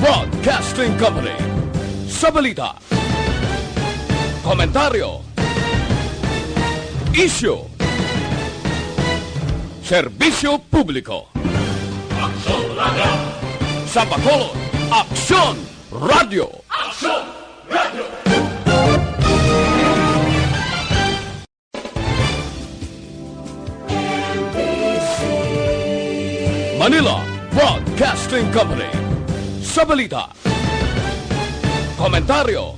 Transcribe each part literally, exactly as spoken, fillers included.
Broadcasting Company. Sa balita, komentaryo, isyu, serbisyo publiko. Aksyon Radio. Sa Bacolod, Aksyon Radio. Aksyon Radio. Manila Broadcasting Company. Sa balita, komentaryo,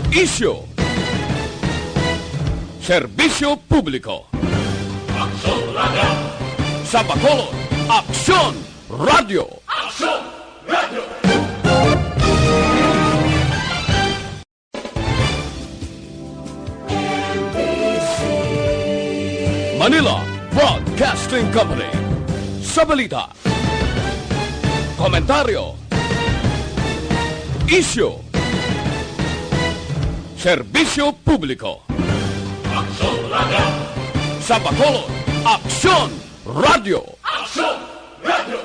isyu, serbisyo publiko. Aksyon Radio. Sa Bacolod, Aksyon Radio. Aksyon Radio. Manila Broadcasting Company. Sa balita, komentaryo, isyu, serbisyo publiko. Aksyon Radio. Sa Bacolod, Aksyon Radio. Aksyon Radio.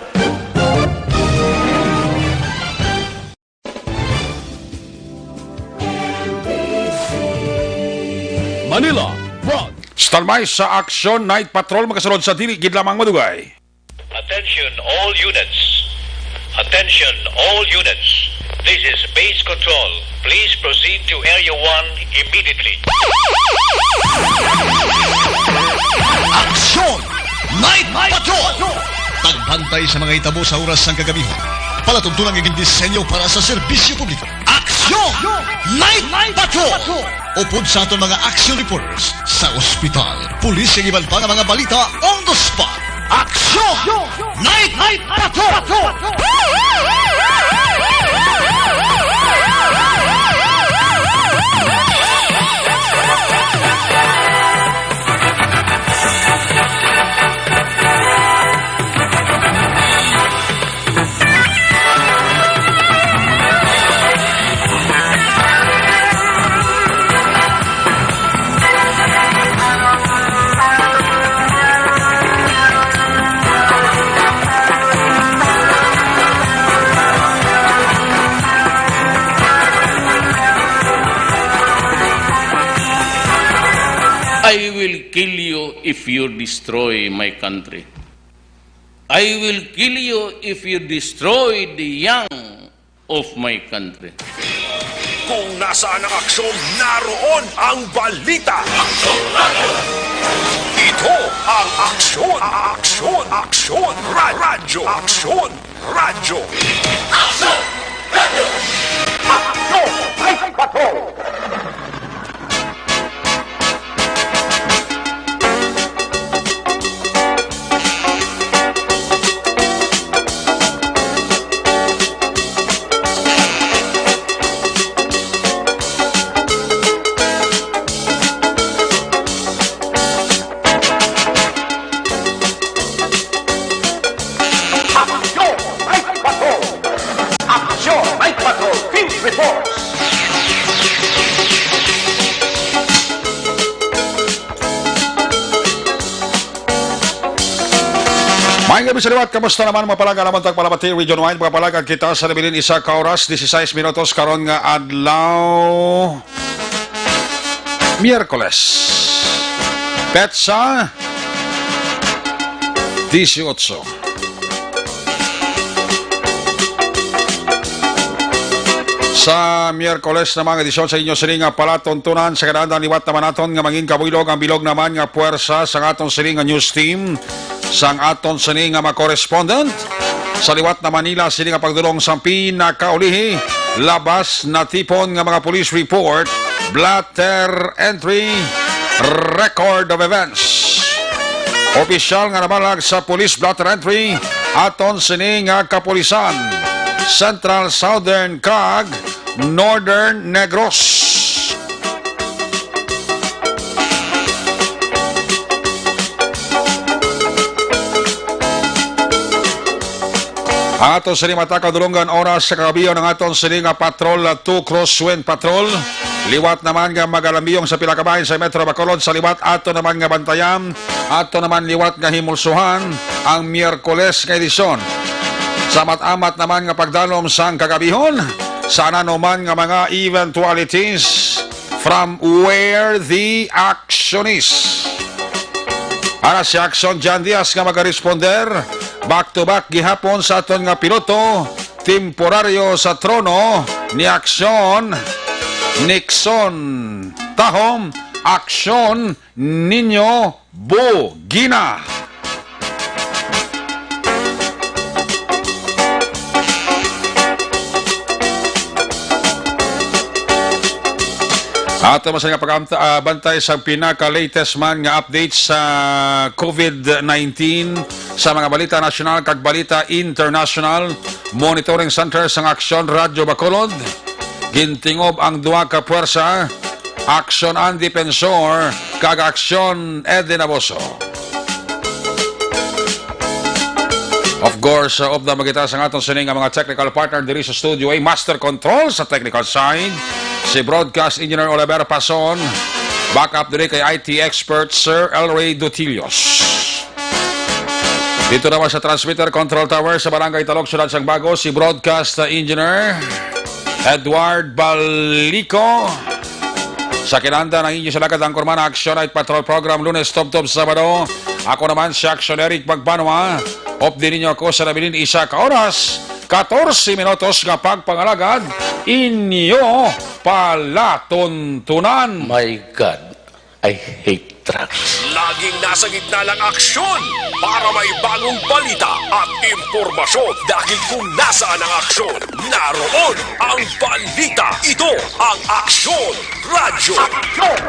Manila, Broad. Standby sa Aksyon Night Patrol, magasunod sa dili gid lamang madugay. Attention all units. Attention all units. This is Base Control. Please proceed to Area one immediately. Aksyon Night Patrol. Pagbantay sa mga hitabo sa oras sang kagabihon. Palatuntunan nga gindisenyo para sa serbisyo publiko. Aksyon Night Patrol. Upod sa aton mga action reporters sa ospital, pulis, kag iban pa nga mga balita on the spot. Aksyon Night Patrol. I will kill you if you destroy my country. I will kill you if you destroy the young of my country. Kung nasaan ang aksyon, naroon ang balita. Aksyon Radyo. Ito ang Aksyon, Aksyon, Aksyon Ra-, Radyo, Aksyon Radyo. Aksyon Radyo. Aksyon Radyo. Aksyon Night Patrol! Aksyon Night Patrol! Field Reports! Maayong gabi sa liwat. Kamusta naman, mga palangga? Naman tag palabati, Region Wide, mga palangga, kita sa nabilin isa ka oras, dieciséis minutos karon nga adlaw. Miyerkules, petsa dieciocho. Sa Miyerkules naman nga edisyon sa inyo sini nga palatuntunan, sa kadaan liwat naman naton nga mangin kabuylog ang bilog naman nga puwersa sa aton sini nga news team, sang aton sini nga mga correspondent. Sa liwat na Manila, sini nga pagdulong sang pinakaulihi, labas natipon nga mga police report, blotter entry, record of events. Opisyal nga nabalag sa police blotter entry, aton sini nga kapulisan, Central, Southern, kag Northern Negros. Ang aton sini matakaw dulonggan oras sa kagabion, ang aton sini nga patrol, uh, two Crosswind Patrol. Liwat naman nga magalambiyong sa pila ka bahin sa Metro Bacolod, sa liwat ato naman nga bantayan, ato naman liwat nga himulsuhan ang Miyerkules nga edisyon. Sa amat-amat naman nga pagdalom sang kagabihon, sa nanuman nga mga eventualities, from where the action is. Ara si Action John Diaz nga magaresponder, back to back gihapon sa aton nga piloto, temporaryo sa trono ni Action Nixon Tahom, Action Niño Bugina. Ato man sa nga pag-amta-, ah, bantay sa pinaka-latest man nga update sa covid nineteen, sa mga balita nasyonal kag balita internasyonal. Monitoring Center sang Aksyon Radyo Bacolod, gintingob ang duha ka puwersa, Aksyon Andy Pensor kag Aksyon Eddie Naboso. Of course, uh, upda man kita sa aton sini nga mga technical partner diri sa studio, ay master control sa technical side, si broadcast engineer Oliver Pason, backup diri kay I T expert Sir Elray Dutillos. Dito naman sa transmitter control tower sa Barangay Talok, Siyudad sang Bago, si broadcast engineer Edward Balico. Sa kinanda ng inyo sa lakad ang Kurmana Action Night Patrol Program, Lunes tubtob Sabado. Ako naman si Action Eric Magbanwa. Updi ninyo ako sa nabilin isa ka oras, katorse minutos nga pagpangalagad, inyo palatuntunan. My God, I hate drugs. Laging nasa gitna ng aksyon para may bagong balita at impormasyon. Dahil kung nasaan ang aksyon, naroon ang balita. Ito ang Aksyon Radyo. Aksyon!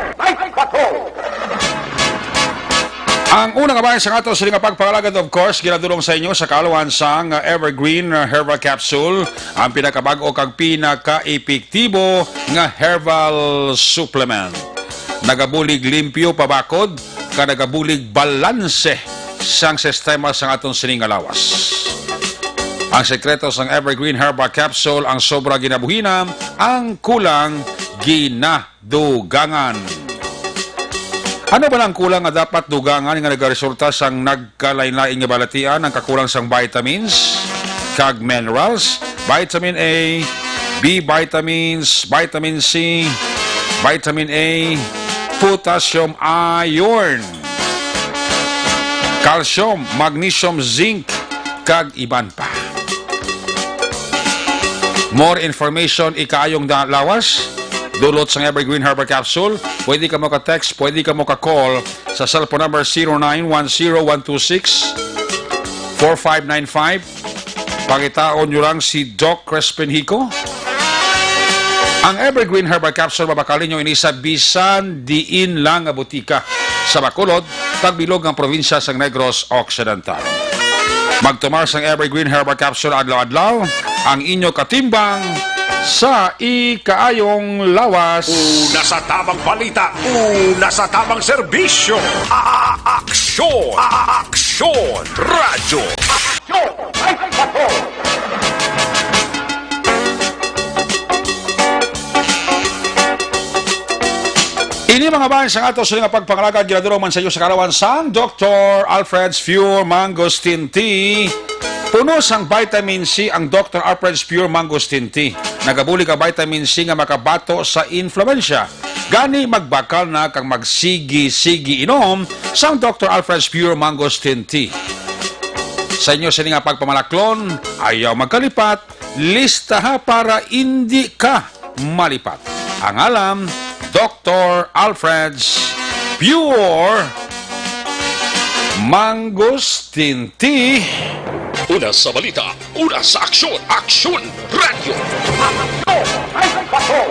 Ang una nga bahin sa ato sini nga pagpangalagad, of course, ginadulong sa inyo sa kaaluhan sang Evergreen Herbal Capsule, ang pinakabag-o kag pinaka-epektibo nga herbal supplement. Nagabulig limpyo pabakod, kag nagabulig balanse sang sistema sang aton sini nga lawas. Ang sekreto sang Evergreen Herbal Capsule, ang sobra ginabuhina, ang kulang ginadugangan. Ano ba ang kulang nga dapat dugangan nga nagaresulta sang nagkalain-lain nga balatian? Ang kakulang sang vitamins kag minerals, vitamin A, B vitamins, vitamin C, vitamin A, potassium, iron, calcium, magnesium, zinc, kag iban pa. More information, ikaayong da-, lawas, dulot sang Evergreen Herbal Capsule. Pwede kamo ka-text, pwede kamo ka-call sa cellphone number zero nine one zero one two six four five nine five. Pangitaon nyo lang si Doc Crispin Hico. Ang Evergreen Herbal Capsule, mabakal ninyo ini sa bisan diin lang nga butika sa Bacolod, tagbilog nga probinsya sang Negros Occidental. Magtumar sang Evergreen Herbal Capsule adlaw-adlaw, ang inyo katimbang sa ikaayong lawas. Una sa tamang balita, una sa tamang serbisyo. A-, a-, aksyon, a-, a-, aksyon, radyo. Aksyon! Ay, bato! Ini mga bahin sang ato sini nga pagpangalagad, ginadulong man sa inyo sa kaaluhan sang Doctor Alfred's Pure Mangosteen Tea. Puno sang vitamin C ang Doctor Alfred's Pure Mangosteen Tea. Nagabulig ang vitamin C nga makabato sa influensya. Gani, magbakal na kag magsigi-sigi inom sang Doctor Alfred's Pure Mangosteen Tea. Sa inyo sini nga pagpamalaklon, ayaw magkalipat, listaha para indi ka malipat. Ang alam, Doctor Alfred's Pure Mangosteen Tea. Una sa balita, una sa aksyon, Aksyon Radyo. Aksyon! Ay, bato!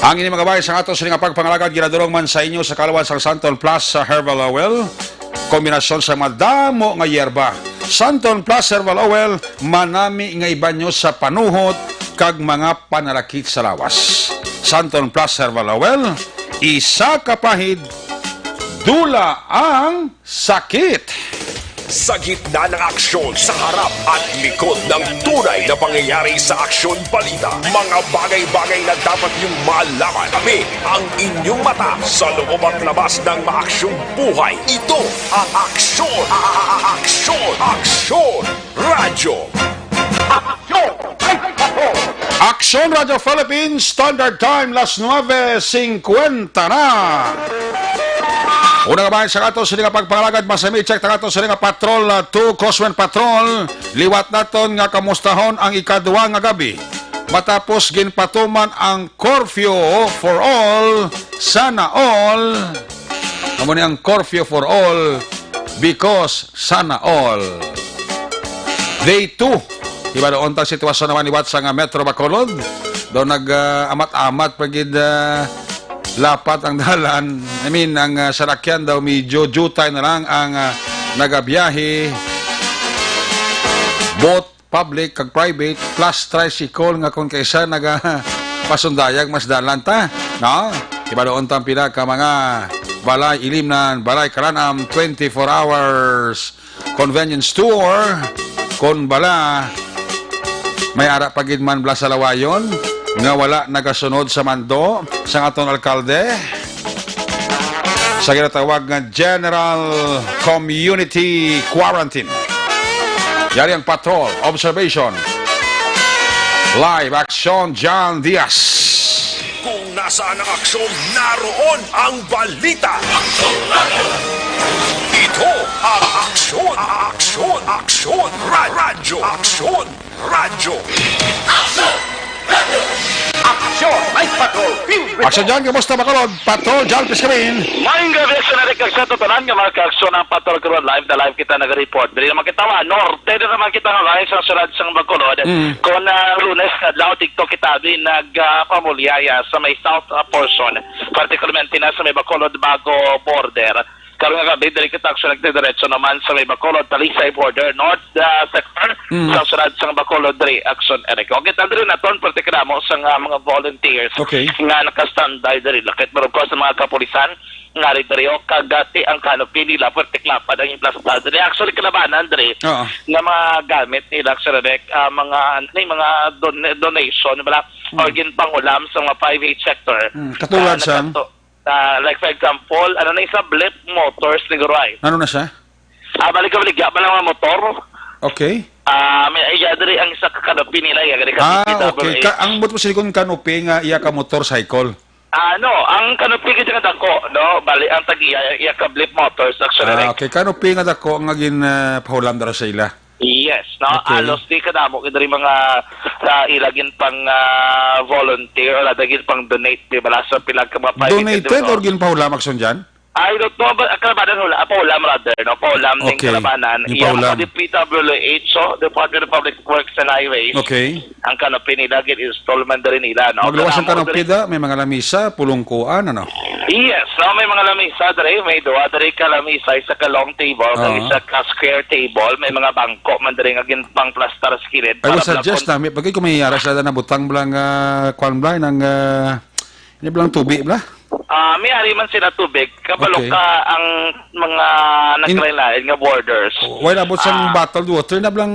Ang ini mga bahin sa ato sini nga pagpangalagad, ginadulong man sa inyo sa kaaluhan sang Santon Plus sa Herbal Oil. Kombinasyon sa madamo nga yerba. Santon Plus Herbal Oil, manami nga ibanyo sa panuhot kag mga panalakit sa lawas. Santon Plus Herbal Oil, isa ka pahid, dula ang sakit. Sa gitna ng aksyon, sa harap at likod ng tunay na pangyayari sa Aksyon Balita, mga bagay-bagay na dapat niyong malaman. Kami ang inyong mata sa loob at labas ng maaksyong buhay. Ito ang Aksyon, Aksyon, Aksyon Radyo. Aksyon Radyo Philippines, Standard Time, las nuebe singkwenta na. Una nga bahin sa ato sini nga pagpangalagad, masami check ta ato sini nga Patrol, ah, two, Coswen Patrol. Liwat naton nga kamustahon ang ikaduha nga gabi matapos ginpatuman ang curfew for all. Sana all. Amo ni ang curfew for all because sana all. Day two. Iba doon ta sitwasyon naman iwat sa nga Metro Bacolod. Daw nag, ah, amat-amat pa gid, ah, lapat ang dalan. I mean, ang, ah, salakyan daw medyo jutay na lang ang, ah, nagabiyahe. Both public kag private plus tricycle nga kung kaisa naga pasundayag mas dalan ta, no? Ibaluon ta ang pila ka mga balay ilimnan, balay karanam, twenty-four hours convenience store. Kon bala, may ara pa gid man bala sa lawayon nga wala nagasunod sa mando sang aton alkalde sa ginatawag nga general community quarantine. Yari ang patrol, observation. Live action, John Diaz. Kung nasaan ang aksyon, naroon ang balita. Ito ang Aksyon, Aksyon, Aksyon, Ra- Radyo, Aksyon, Radyo. Aksyon! May patrol! Aksyon dyan, kamusta, Bacolod? Patrol, John Piscabin. Maayong gabi, Aksyon Eric, kag sa tanan nga mga kaaksyon ang Patrol karon. Live na live kita naga-report. Diri naman kita, ah, norte na naman kita nga live sa syudad sang Bacolod. Mm. Kung, ah, Lunes, adlaw, didto kita din nagpamulyaya sa may south, ah, portion, particularmente na sa may Bacolod, Bago border. Karon nga gabi, diri kita, Aksyon, nagdidiretso naman sa may Bacolod, Talisay border, north, ah, sector, Mm. sa syudad sang Bacolod, diri, Aksyon Eric. Okay, ta diri naton, parte ka namo sa nga mga volunteers Okay. nga naka-standby diri. Lakit mo, of course, ang mga kapulisan nga ari diri, o, kagati ang canopy nila, parte klapad ang implastar diri. Actually, kalabanan diri Oo. nga mga gamit nila, Aksyon Eric, ah, mga, ni mga don-, donation, bala, Mm. or ginpangulam sa mga five H sector. Mm, katulad Ah, sang? nagkadto-, Ah, like, for example, ano na isa, Blip Motors ni Guray. Ano na siya? Ah, balik ka, baligya pa lang mga motor. Okay. Ah, may, iya diri ang isa ka canopy nila, iya, gani ka Ah, D P W H. Okay. Ka, ang motor silikon canopy nga iya ka motorcycle. Ah, no, ang canopy kasi nga dako, no? Bali, ang tag-iya, iya ka Blip Motors, actually, Ah, like. Okay. Canopy nga dako nga gin, ah, pahulam dara sa ila. Yes, no? Okay. Alos di kadamo gid diri mga, ah, ila gin pang, ah, volunteer, wala da gid pang donate, di ba? Sa pila ka mga private Donated individual. Or ginpahulam, Aksyon dyan? I don't know, but, ah, kalabanan hula, ah, pahulam rather, no? Pahulam ning Okay. kalabanan. Iya, Ginpahulam. mga D P W H, so, Department of Public Works and Highways. Okay. Ang canopy nila, gin-install man diri nila, no? Magluwas ang Kadamo canopy diri. Da, may mga lamisa, pulungkuan, ano? Yes, no? May mga lamisa diri, may duha diri ka lamisa, isa ka long table, kag Oo. isa ka square table, may mga bangko man diri nga ginpangplastar sa kilid I para would bala suggest kon- na, may, pag kung may yara sila na butang bala nga, kwan bala, nang, ah, ini bala tubi bala? Ah, may ari man sila tubig, kabalo Okay. ka ang mga In- nagkalain-lain nga borders. Wala abot sang Ah. bottled water, na bala,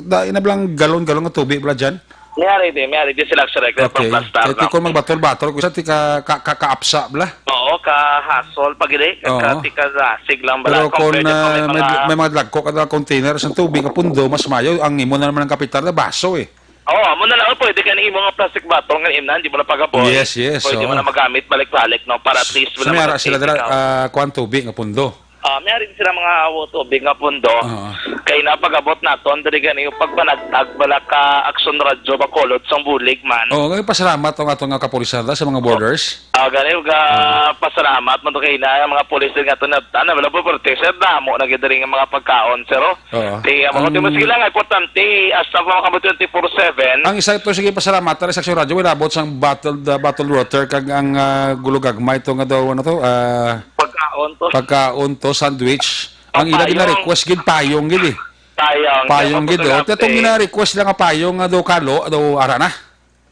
da, na bala galon-galon nga tubi bala dyan? May ari din, may ari din sila sa regular Okay. plastar, Kaya no? Kung magbatol-batol, kung sa tika, ka, ka, kaapsa, bala? Oo, ka-hassle pa gid eh. Ka, Oo. ka, tika dasig lang bala Pero kung, compared to ah, may may, mga may mga dagko ka na container sa tubig, kapundo, mas mayo, ang imo na naman ang kapital na baso eh. Oo, amo na lang, pwede ka na imo nga plastic bottle nga imnan, di mo na pagabot. Yes, yes, Pwede mo oo. na magamit balik-balik, no? Para at least Sa wala may ara sila magka-take dira, out. Ah, kuwan tubig nga pundo. Ah, may ari sila mga awo tubig nga pundo. Oo. Kay napagabot naton diri gani yung pagpanagtag bala ka Aksyon Radyo Bacolod sang bulig man. Oo, ngay pasalamat ang ato nga kapulisan ta sa mga borders. Ah, gani, ga, Ah. pasalamat man to kay na ang mga pulis din nga to na, ano, wala po, pero, sir, damo na gid diri nga mga pagkaon, sir, oh. Oo. Di, amo Ang ko, di, mas sila nga importante, hasta pa makabot twenty-four seven. Ang isa ito, sige, pasalamat, tara sa Aksyon Radyo, wala abot sang bottled, ah, bottled water, kag ang, ah, gulugagmay to nga daw, ano to, ah, Pagkaon to. Pagkaon to, sandwich. Oh, Ang ila payong. gina-request gid, payong gid eh. Payong. Payong Dapat gid, oh. pagkape. Itong gina-request lang nga payong nga daw kalo, daw ara na.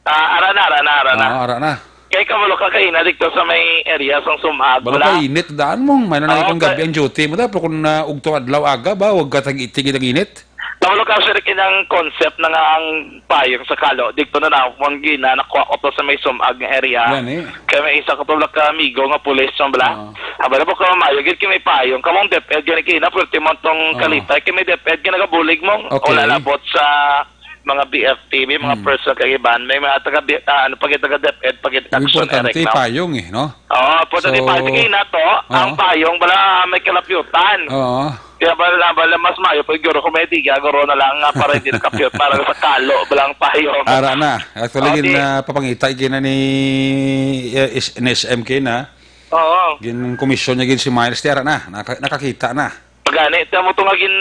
Ah, ara na, ara na, ara na. Ah, ara na. Kay kabalo ka kaina dito sa may area sang Sumag, Balo wala? Ka init daan mo, may na Oo, kung gabi kay ang duty mo da, pero kung na ugto adlaw aga ba, wag ka tag-itig ang init? Kabalo ka, sir, kinang concept na nga ang payong sa Kalo. Dito na na, ang gina, nakuha ko to sa may Sumag nga area. Yan eh. Kaya may isa ko to lang ka amigo nga pulis, yung bala. Oo. Abala po ka, mayo, gid kay may payong. Kamong DepEd, gani kina, pwerte mo tong Oo. Kalitay, kay may DepEd, kay nagabulig mong Okay. wala labot sa mga B F T B, mga Mm. personal kag iban, may mga taga B-, ah, ano, pag taga DepEd, pag Ang action importante, direct, no? Payong eh, no? Oo, importante So, payong. Sige na to, ang oo. Payong, bala may kalapyutan. Oo. Kaya bala, bala mas mayo, pag guro ko may diga, guro na lang nga para hindi nakapyut, para sa Kalo, bala ang payong. Ara na. Actually, Okay. Gin, ah, papangita, gina ni, eh, is-, N S M K na. Oo. Gin komisyon niya gin si Miles, ti ara na. Naka-, nakakita na. Pagani, ti amo to nga gin,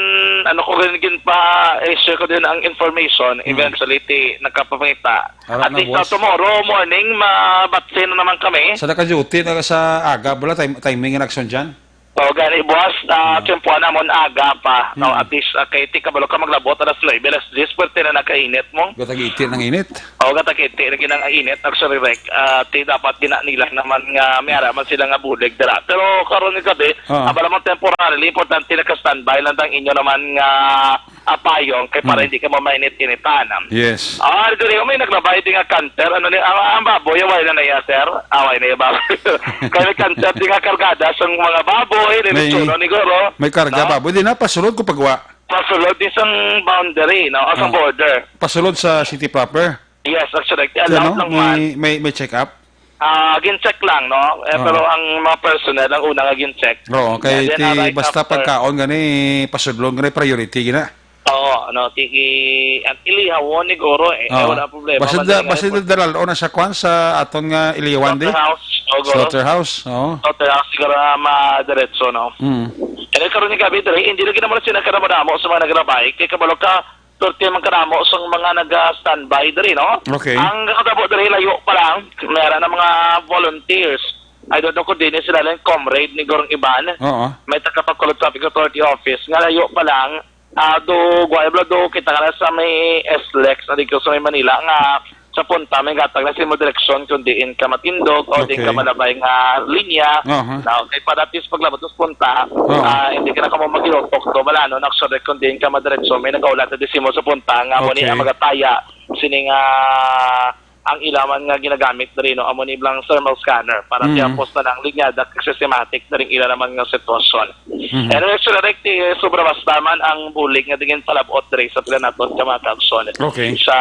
ano ko gin, gin pa, eh, share ko din ang information, Hmm. eventually, ti nakapapangita. Ara At na, least, ah, boss. Tomorrow morning, mabatse na naman kami. Sa naka-duty na sa aga, bala, time, timing in action dyan? O, gani, boss, ah, Hmm. tiyempohan namon aga pa. No, Hmm. at least, ah, kay ti kabalo ka maglabot alas nuebe, alas diyes, pwerte na nakainit mo. Gatag-iti ng init. O, gatag-iti na ginang init, actually, Rek. Ah, ti dapat gina nila naman nga may ara man sila nga bulig dira. Pero karon ni gabi, Ah. abala mo temporarily, importante naka-standby lang ang inyo naman nga, ah, payong kay para Hmm. hindi ka mamainit-initan. Yes. Ah, diri, may naglabay din nga canter. Ano ni, ang, ang baboy, away na na iya, sir? Away na iya, baboy. Kaya may canter din nga kargada sa mga baboy, May, lechon, ni Goro. May karga No? Baboy. Di na, pasulod ko pagwa. Pasulod din sang boundary, no? O sa Ah. Border. Pasulod sa city proper? Yes, actually, Kaya, allowed no? lang May, man. May, may check-up? Ah, gin-check lang, no? Eh, Oo. Pero ang mga personnel, ang una nga gin-check. Oo, kay And then, ti, ah, right basta after pagkaon gani, pasudlon gani, priority gina. Oo, no, ti, i-, ang ilihawon ni Goro, eh, eh, Oo. Wala problema. Basta Madali da-, nga basta report. Dalalo na sa kwan, sa aton nga iliwan di? Slaughterhouse, o, Goro. Slaughterhouse, oo. Slaughterhouse, siguro, ah, madiretso, no? Mm. And then, karon ni gabi, diri, hindi lagi naman sila kadamo-damo sa mga nagrabay. Kay kabalo ka, Turti man kadamo sang mga naga-standby diri, no? Okay. Ang kakatabo diri, layo pa lang, meron na mga volunteers. I don't know kung din sila lang comrade ni Gorong Iban. Oo. May taga Bacolod Traffic Authority Office nga layo pa lang. Ah, do, guway bala do, kita ka na sa may S lex, na dito sa may Manila, nga sa punta, may gatag na sa imo direksyon kung diin ka matindog o diin ka Okay. malabay nga linya. Aha. Now, kay para at least paglabot sa punta, Oo. ah, hindi ka na kamo magilotok do, wala, no? Actually, kung diin ka madiretso, may nagaulat na di sa imo sa punta nga amo ni Okay. ang magataya sini nga ang ilaman nga ginagamit diri, no? Amo ni blang thermal scanner para Mm. tiapos na lang linyada kag systematic na rin ila naman nga sitwasyon. Mhm. Anyway, sir, Rick, ti, sobra basta man ang bulig nga dingin palabot diri sa pila naton ka mga kaagsoon. Okay. Sa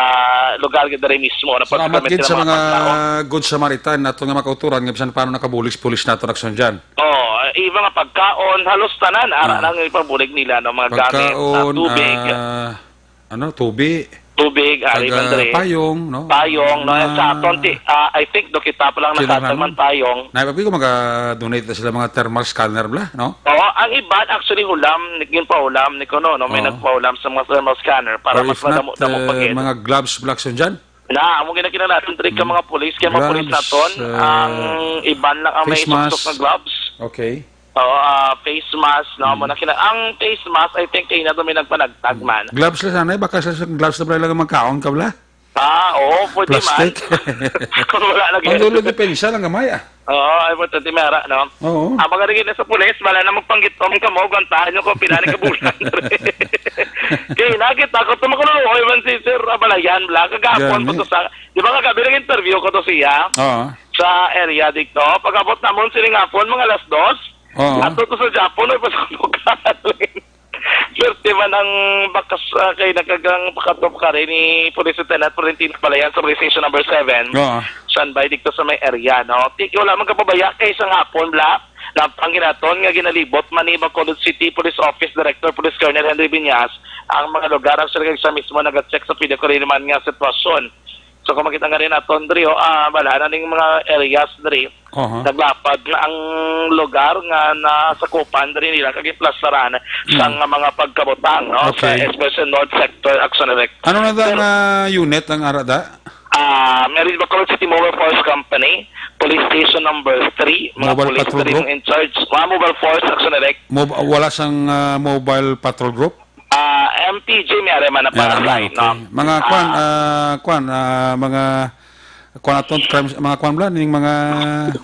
lugar nga diri mismo, na Salamat pagkakabit gid sa sa mga mga pagkaon. Good Samaritan nato nga makauturan nga bisan paano nakabulig sa pulis nato, Action dyan. Oh, iba nga pagkaon, halos tanan, ara Ah. lang ang ipabulig nila, no? Mga gamit, ah, Pagkaon, tubig. ah, Ano, tubi? Tubig, ari Kag, man ah, diri. Payong, no? Payong, no? Mga Sa aton, ti-, ah, I think, do kita pa lang kinahanglan. Nakatag man payong. Na, papi ko, maga-donate na sila mga thermal scanner, bla, no? Oo, ang iban, actually, hulam, ni-, ginpahulam ni kuno, no? May Oo. Nagpahulam sa mga thermal scanner para Or mas if not, madamo-damo eh, pa gid. Mga gloves, bla, Action dyan? Na, amo ginakinahanglan natin, diri ka Hmm. mga pulis, kaya mga pulis Gloves, naton, ah, ang iban lang ang may face mask. Suksok nga gloves. Okay. Oo, ah, face mask, no? Mm. Amo na kina-, ang face mask, I think, kay na to may nagpanagtag Mm. man. Gloves lang sana, eh. Baka sa, sa gloves na pala lang magkaon ka, bala? Ah, oo, pwede Plastic. Man. Kung wala na Ang ganyan. Dulo, depensa lang gamay, ah. Oo, ay, importante may ara, no? Oo. Ah, mga rin sa pulis, wala na magpanggitom ka mo, gantahan nyo ko, pila ni kabulan. Kaya nakita ko, tumakulo ko, man si Sir Abalayan, bla, kagapon Gani. Ko to sa, di ba kagabi nag-interview ko to siya? Oo. Sa area dito, pag-abot namon, siling hapon, mga alas dos, Oo. Ato to sa Japon, ay, pasok mo ka. Swerte man ang bakas, ah, kay nakagang pakatop ka rin ni Police Lieutenant Florentino Balayan sa Police Station number seven. Oo. Standby dito sa may area, no? Tiki, wala man kapabaya kay sa hapon, bla. Napanginaton nga ginalibot man ni Bacolod City Police Office Director Police Colonel Henry Viñas ang mga lugar ang sila sa mismo nag-check sa pwede ko rin naman nga sitwasyon. So, kung makita nga rin naton, Drio, ah, wala na ning mga areas, Dri. Aha. Naglapad na ang lugar nga nasakupan diri nila kag giplasaran sa Mm. nga mga pagkabutang, no? Sa Okay. especially North Sector, Action Direct. Ano na da Pero nga unit ang ara da? Ah, meron ba Color City Mobile Force Company, Police Station number three, mga Mobile police Patrol diri Group? Ang in charge. Mga Mobile Force, Action Direct. Mob-, wala sang, ah, Mobile Patrol Group? Ah, M P G may ari man na Meron na, frontline, okay. No? Mga Ah. kwan, ah, kwan, ah, mga Kuan aton, crime, mga kuan bala, ning mga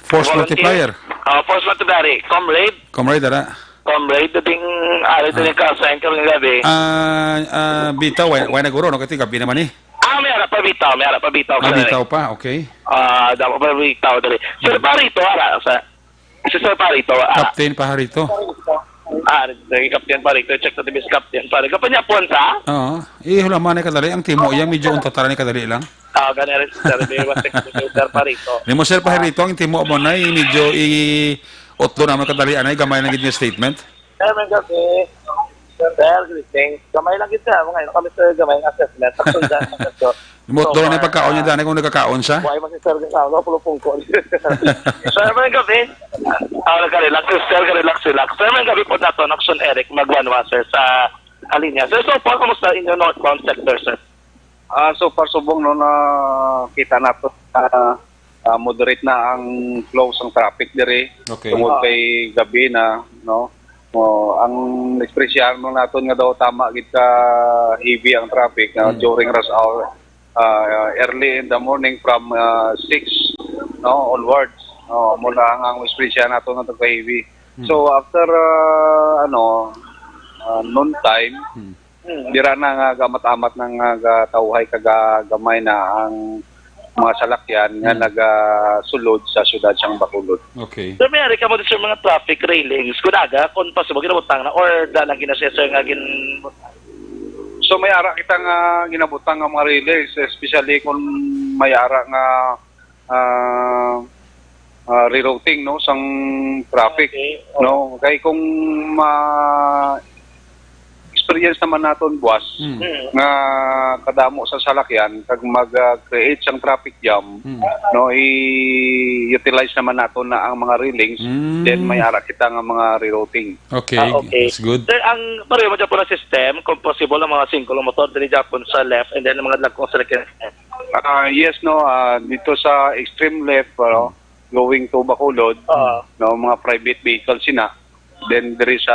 force Volunteer? multiplier. Ah, force multiplier. Comrade. Comrade, ara. Comrade, ding, ano, Ah. ding ka-assign ka rin gabi. Ah, ah, bitaw, way, way na guro, no? Kasi gabi naman eh. Ah, may ara pa bitaw, may ara pa bitaw. Ah, Sir. bitaw pa, okay. Ah, dapat pa bitaw dali. Sir Hmm. Parito, ara, sa, si Sir Parito, ara. Captain Paharito. Ah, naging Captain Parito, check to the best Captain Parito. Kapanyapon sa? Oo. Eh, hulaman na kadali. Ang timo, yan medyo untatara ni kadali lang. Ah, gani rin, Sir, may one sixty meter pa rito. Di mo, Sir, pa rito, ang timo mo na, eh, medyo i-, utlo naman kadali, anay, gamay lang gid nga statement. Sir, may gabi. Sir, greetings. Gamay lang gid, sir. Mga ino kami, sir, gamay nga assessment. Actually, dahil sa sir, Di mo, utlo na yung pagkaon niya, dahil kung nagkakaon siya. Why man si Sir Gonzalo, pulupong ko. Sir, may gabi. Ah, nagka-relax, sir, relax, relax. Sir, may gabi po nato, Action Eric, magwanwa, sir, sa Alinya. Sir, so far, kumusta inyo northbound sector, sir? Ah, so far, subong, no, nakita nato, ah, ah, moderate na ang flow sang traffic diri. Okay. Tungod Ah. kay gabi na, no? O, ang eksperyensyahan mo naton nga daw tama gid ka heavy ang traffic na Hmm. during rush hour, ah, early in the morning from, ah, six, no, onwards. No, muna ang, ang eksperyensyahan naton nga ka-heavy. Hmm. So, after, ah, ano, ah, noon time, Hmm. Hmm. Dira na nga gamat-amat na nga gatawhay kag gamay na ang mga salakyan nga Hmm. nagasulod sa siyudad sang Bacolod. Okay. Sir, may ari ka mo din, sir, mga traffic railings. Kunaga, kung possible, ginabutang na or da lang gina-, sir, nga gin- So, may ara kita nga ginabutang nga mga railings, especially kung may ara nga ah, ah, rerouting, no, sang traffic, Okay, okay. no? Kay kung ma-experience naman naton, boss, Mm. Mm. nga kadamo sa salakyan kag mag, ah, create sang traffic jam, Mm. no, i-utilize naman nato na ang mga railings, Mm. then may ara kita nga mga rerouting. Okay, Ah, okay. that's good. Sir, ang pareho mo dyan po ng system, kung possible, ang mga single motor, dili dyan po sa left, and then ang mga dagkong salakyan. Ah, yes, no, ah, dito sa extreme left, ano, going to Bacolod, Ah. no, mga private vehicles sina. Then diri sa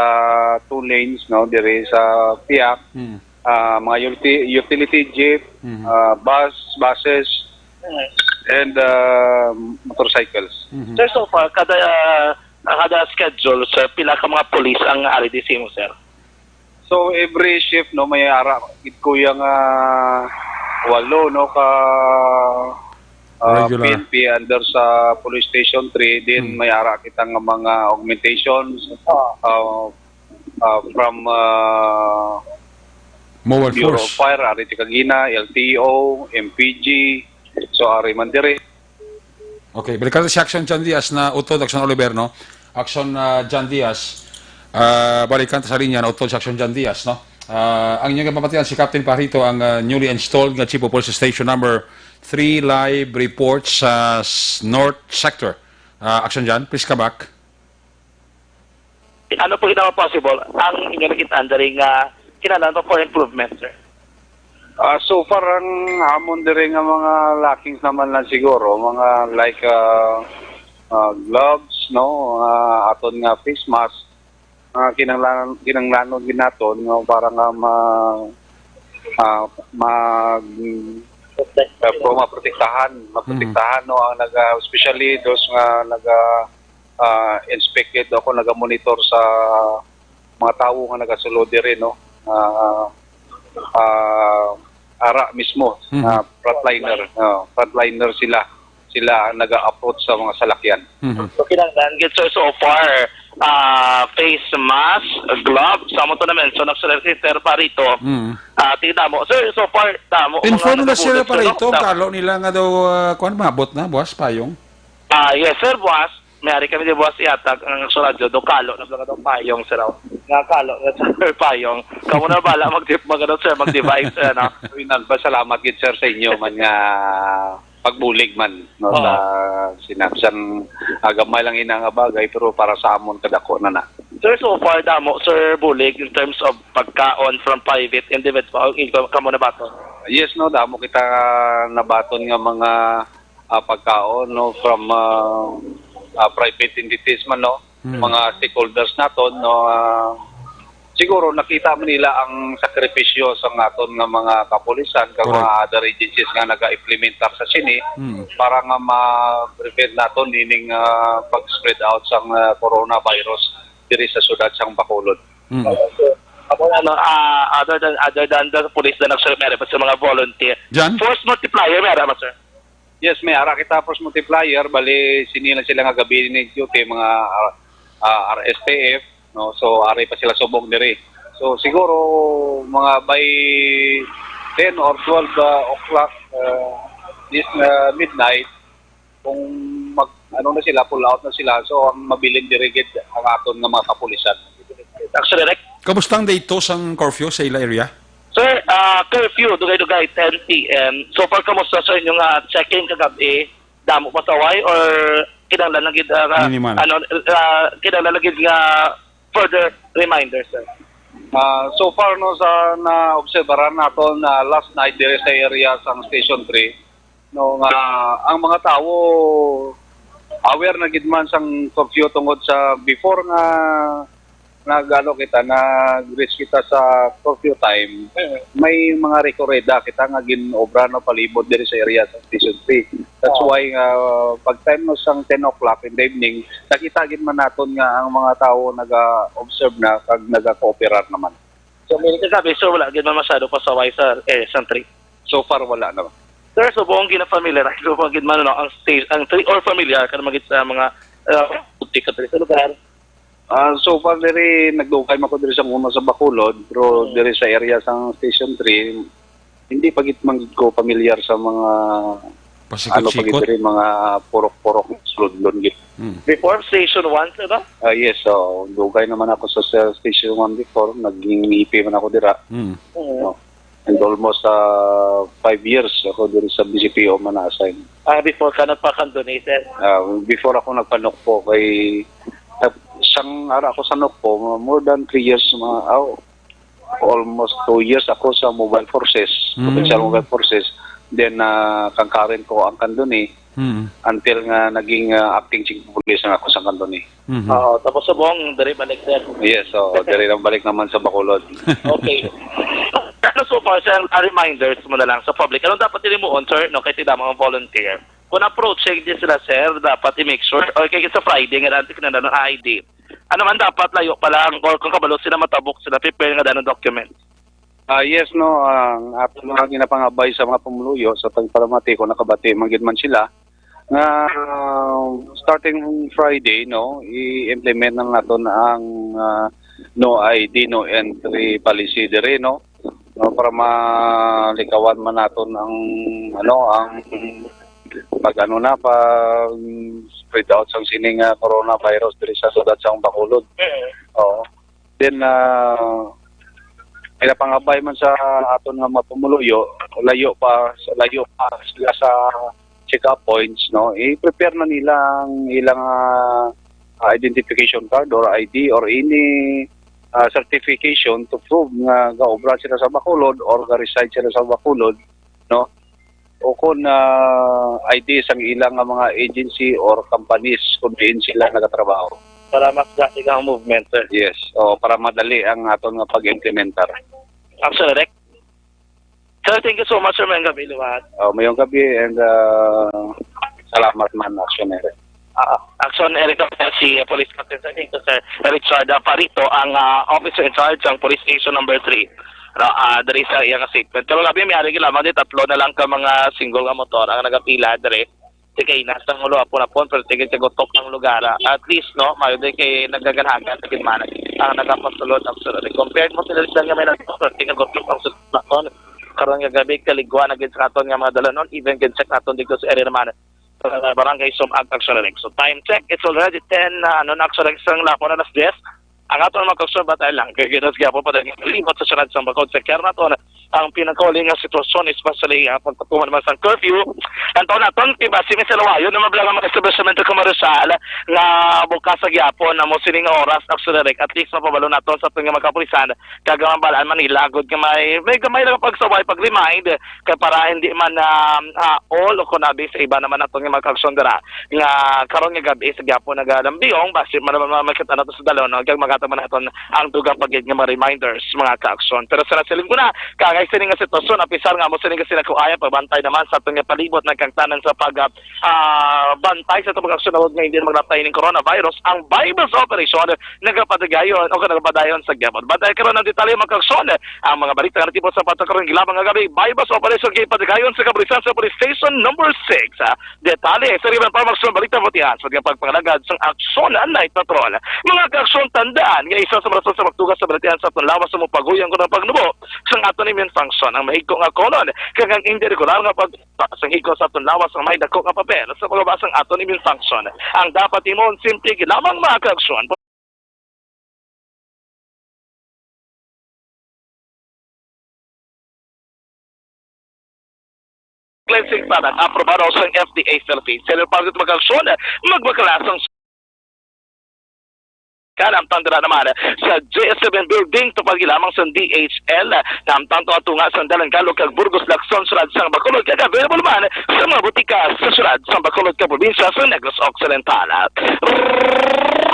two lanes, no, diri sa Piak, Mm. ah, mga uti-, utility jeep, Mhm. ah, bus, buses, Mm. and, ah, motorcycles. Mhm. Sir, so far, kada, ah, kada schedule, sir, pila ka mga police ang ari di sa imo, sir? So, every shift, no, may ara gid, kuya, nga walo, no, ka, ah, Regular. P N P under sa Police Station three, din Hmm. may ara kita nga mga augmentations, Ah. ah, ah, from, ah, Mobile Bureau of Force. Fire, ari ti kagina, L T O, M P G, so ari man diri. Okay, balikan ta si Action John Diaz na utod, Action Oliver, no? Action, ah, John Diaz, ah, balikan ta sa linya na utod si Action John Diaz, no? Ah, ang inyong mapatian si Captain Parito, ang, ah, newly installed nga Chief of Police Station number three live report sa s-, North Sector. Ah, Action John, please come back. Ano po ginawa possible ang inyo nakita diri nga kinahanglan pa for improvement, sir? Ah, so far, ang amon diri nga mga lackings naman lang siguro, mga like, ah, ah, gloves, no? Ah, aton nga face mask, ah, kinahanglan, kinahanglanon gid naton, no? Para nga ma-, ah, mag-, Protect. ah, pro-, maprotektahan, maprotektahan, no? Ang naga-, especially those nga naga-, ah, inspected ako, nagamonitor sa mga tawo nga nagasulod diri, no? Ah, ah, ara mismo, Mhm. ah, frontliner, ah, frontliner sila. Sila ang naga-approach sa mga salakyan. Mhm. So, kinahanglan gid, sir, so far, ah, face mask, gloves, sa mo to na mention, actually, si Sir Parito, Mhm. ah, ti damo. Sir, so far, damo ang Inform mga na, Sir nagabulog, sir, Parito, no? ang Damo. Kalo nila nga daw, ah, kuwan, maabot na, buwas, payong? Ah, yes, sir, buwas. May ari kami di buwas ihatag ang suradyo do kalo na pala daw payong, sir, aw. Nga kalo na, sir, payong. Kamo na bala mag-, mag-, ano, sir, mag-divide, sir, ano? Uy, Nalba, salamat gid, sir, sa inyo man nga pagbulig man, no, Oo. sa sinabsan, ah, gamay lang ina nga bagay, pero para sa amon kadako na na. Sir, so far, damo, sir, bulig in terms of pagkaon from private individual, ikaw, kamo na ba to? Yes, no, damo kita nabaton nga mga ah, pagkaon, no, from, ah, ah, private entities man, no, Hmm. mga stakeholders naton, no, ah, Siguro nakita man nila ang sakripisyo sa aton nga mga kapulisan kag Correct. mga other agencies nga naga-implementar sa sini Mm. para nga ma-prevent naton ining ah, pag-spread out sang ah, coronavirus diri sa siyudad sang Bacolod. Mm. Amo na, no, ah, other than other than the police na nagsulod, meron pa sa mga volunteer. Jan? Force multiplier, meron ba, sir? Yes, may ara kita force multiplier, bali sini lang sila nga gabi ni duty, mga ah, ah, R S P F, no? So ari pa sila subong diri. So siguro mga by ten or twelve ah, o'clock ah, this ah, midnight, kung mag ano na sila, pull out na sila, so ang mabilin diri gid ang aton nga mga kapulisan. Actually, Rek, Kamusta ang dayto sang curfew sa ila area? sir, ah, curfew, dugay-dugay, ten p.m. So far, kamusta sa inyo nga check-in kagabi? Damo pa saway or kinahanglan lang gid ah, nga- Minimal. Ano, ah, kinahanglan lang gid nga further reminder, sir? Ah, so far no sa na-obserbaran naton na last night diri sa area sang Station three, no, nga ang mga tawo aware na gid man sang curfew tungod sa before nga nagano kita, nag-reach kita sa curfew time, may mga rekoreda kita nga gin-obra na palibot diri sa area sa Station three. That's Oh. Why nga pag time no sang ten o'clock in the evening, nakita gid man naton nga ang mga tawo naga-observe na kag naga-cooperar naman. So, meaning kagabi, sir, wala gid man masyado pasaway sa area sang three. So far wala na. Sir, subong ginafamiliarize mo gid man, no, ang stage, ang three or familiar ka naman gid sa mga uh, ka diri sa lugar. Ah, so far diri nagdugay man ko diri sa una sa Bacolod, pero diri sa area sang Station three hindi pa gid man gid ko pamilyar sa mga ano pa gid Pasikot-sikot? Diri, mga purok-purok sulodlon gid. Mm. Before Station one, sir, ba? Ah, yes, so dugay naman ako sa, sa Station one before, naging E P man ako dira. Mm. Oo. And almost uh, five years ako diri sa B C P O man na-assign. Ah, before ka nagpa-Candoni, sir? Ah, before ako nagpa-NOCPO kay uh, sang ara ako sa NOCPO, more than three years, mga, oh, almost two years ako sa Mobile Forces, Mm. Provincial Mobile Forces. Then uh, concurrent ko ang Candoni Mm. until nga naging uh, acting chief of police na ako sa Candoni. Mhm. Oo, tapos subong, diri balik, sir. Yes, so diri lang balik naman sa Bacolod. Okay. Ano so far, sir, a reminders mo na lang sa public. Anong dapat tinimuon, sir, no, kay tidama ang volunteer? Kung approaching din sila, sir, dapat i-make sure, or kay sa Friday nga dati kinahanglan ng I D. Ano man dapat layo pa lang, or kung kabalo sila matabok sila, prepare nga danong document. Ah, yes, no, ang ato mga ginapangabay sa mga pumuluyo sa tagparamati kung nakabati man gid man sila nga uh, starting Friday, no, i-implement na naton ang uh, no I D, no entry policy diri, no, no, para malikawan man naton ang ano ang pag ano na pag spread out sang sining uh, coronavirus diri sa siyudad sang Bacolod. Oo. Then uh, pinapangabay man sa aton nga mga pumuluyo, layo pa, layo pa sila sa check-up points, no? I-prepare na nila ang ilang uh, identification card or I D or any uh, certification to prove nga gaobra sila sa Bacolod or ga-reside sila sa Bacolod, no? O kung uh, I D sang ilang nga mga agency or companies kung diin sila nagatrabaho. Para mas drastic ang movement, sir. Yes, o para madali ang aton nga pag-implementar. Actually, Rek. Sir, thank you so much, sir. Mayong gabi, liwat. O, mayong gabi and uh, salamat man, Action Eric. Ah, Action Eric, si uh, Police Captain Sargento, Sir Richard uh, Farito, ang uh, officer in charge ng Police Station number three. No, uh, diri sa iyang statement. Pero labi, may ari lamang di tatlo na lang ka mga single nga motor ang nagapila diri. Sige, inas ang ulo, apon-apon, pero sige, kagutok ang lugar. Ah. At least, no, mayo din kay nagaganhagan na gid man ang nagapasulod ang sulod. Compared mo sila sa nga may nagpasulod, kagutok ang sulod. Karon nga gabi, kaligwa na gid sa aton nga mga dalanon, even gid sa aton dito sa area naman. Barangay Sumag, Action Eric. So time check, it's already ten, uh, ano na, Action Eric, sang lapo na alas diyes. Ang aton mga kausab, batay lang kay ginas gyapon pa din limot sa sunod sang bakod sa kaya naton ang pinakauli nga sitwasyon, especially uh, pagpatuman naman sang curfew. Ang taon naton, diba, si Mister Lawayo na mablang ang mga establishmento komersyal nga bukas sa gyapon na mo sining oras, Action Eric, at least mapabalo naton sa aton nga mga kapulisan kag ang balaan man nila agud nga may may gamay lang pagsaway, pag-remind kay para hindi man um, uh, all o kunabi sa iba naman naton nga mga kausab dira nga karon nga gabi sa gyapon nagalambiyong basi man naman makita nato sa dalon no? Kag mga Ato man naton ang dugang pa gid nga mga reminders, mga kaaksyon. Pero sa nasiling ko na, kangay sini nga sitwasyon, apisar nga amo sini nga sinakuayan, pagbantay naman sa aton nga palibot, nagkangtanan sa pag, ah, ah, bantay sa aton mga aksyon, nga hindi maglaptay ning coronavirus. Ang buy-bust operation nagapatigayon o nagapadayon sa gihapon. Bantay karon ang detalye, mga kaaksyon. Ang mga balita nga natipon sa patakaron gilabang nga gabi, buy-bust operation ginpatigayon sa kapulisan sa Police Station Number Six. Detalye sa River Farmers sa Balita Butihan sa pagpangalagad sang Aksyon Night Patrol. Mga kaaksyon, tandaan nga isa sa mga rason sa pagtugas sa balatian sa aton lawas sa mupaguyang ko ng pagnubo sang aton immune function ang mahigko nga colon, kag ang hindi regular nga pag sang higko sa aton lawas ang may dako nga papel sa pagbaba sang aton immune function. Ang dapat imon, simple lamang, mga kaaksyon. Cleansing product, aprobado sa F D A Philippines. Sa ilang pagkat mag-aksyon, magbakala sang kanamtang dira naman sa J S seven Building, tupad lamang sa D H L. Namtang to atunga sa Dalan Galog kag Burgos, Lacson, Surad sang Bacolod, kag available man sa mga butika sa Surad sang Bacolod kag probinsya sa Negros Occidental.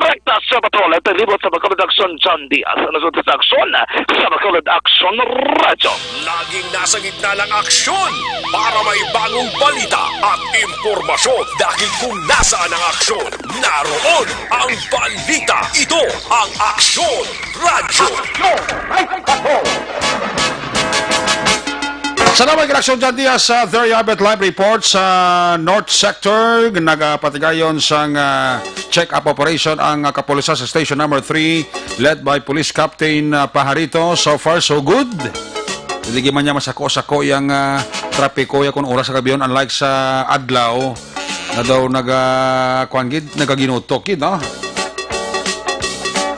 Rekta sa patrol, at libot sa Bacolod Aksyon, John Diaz. Ano sa aksyon sa Bacolod Aksyon Radyo? Laging nasa gitna ng aksyon para may bagong balita at impormasyon. Dahil kung nasaan ang aksyon, naroon ang balita. Ito ang Aksyon Radyo. Salamat kay Aksyon John Diaz sa There You Have It Live Report sa North Sector. Nagapatigayon sang, ah, check-up operation ang, ah, kapulisan sa Station Number Three, led by Police Captain, ah, Pajarito. So far, so good. Hindi man niya masako-sako yang, ah, trapiko ya kung oras sa gabi yun, unlike sa adlaw na daw naga-, kuwan gid, nagaginutok gid, no?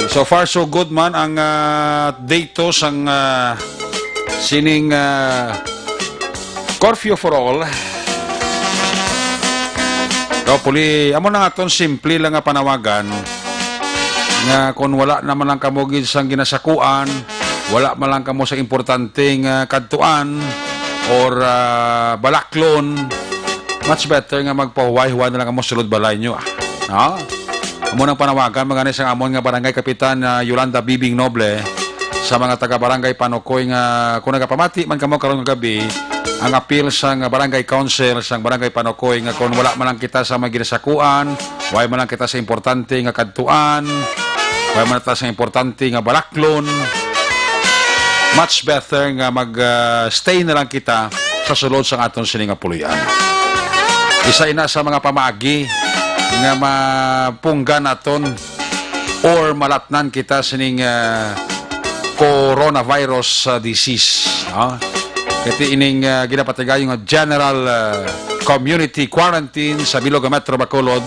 So far, so good man ang, ah, data sang, ah, sining, ah, curfew for all. Hopefully, amo na nga ton simple lang nga panawagan nga kung wala naman lang kamo gid sang ginasakuan, wala man lang kamo sa importante nga kadtuan or, ah, balaklon, much better nga magpahuway-huway na lang kamo sulod balay nyo, ah. No? Amo nang panawagan, mga ni, sang amon nga barangay kapitan, ah, Yolanda Bibing Noble, sa mga taga Barangay Panokoy nga kung nagapamati man kamo karon nga gabi, ang appeal sang Barangay Council sang Barangay Panokoy nga kung wala man lang kita sa mga ginasakuan, wala man lang kita sa importante nga kadtuan, wala man lang kita sa importante nga balaklon, much better nga mag, ah, stay na lang kita sa sulod sang aton sini nga puloy-an. Isa ina sa mga pamaagi nga mapunggan naton or malatnan kita sining, ah, coronavirus, ah, disease, no? Kati ining, ah, ginapatigayon nga general, ah, community quarantine sa bilog nga Metro Bacolod,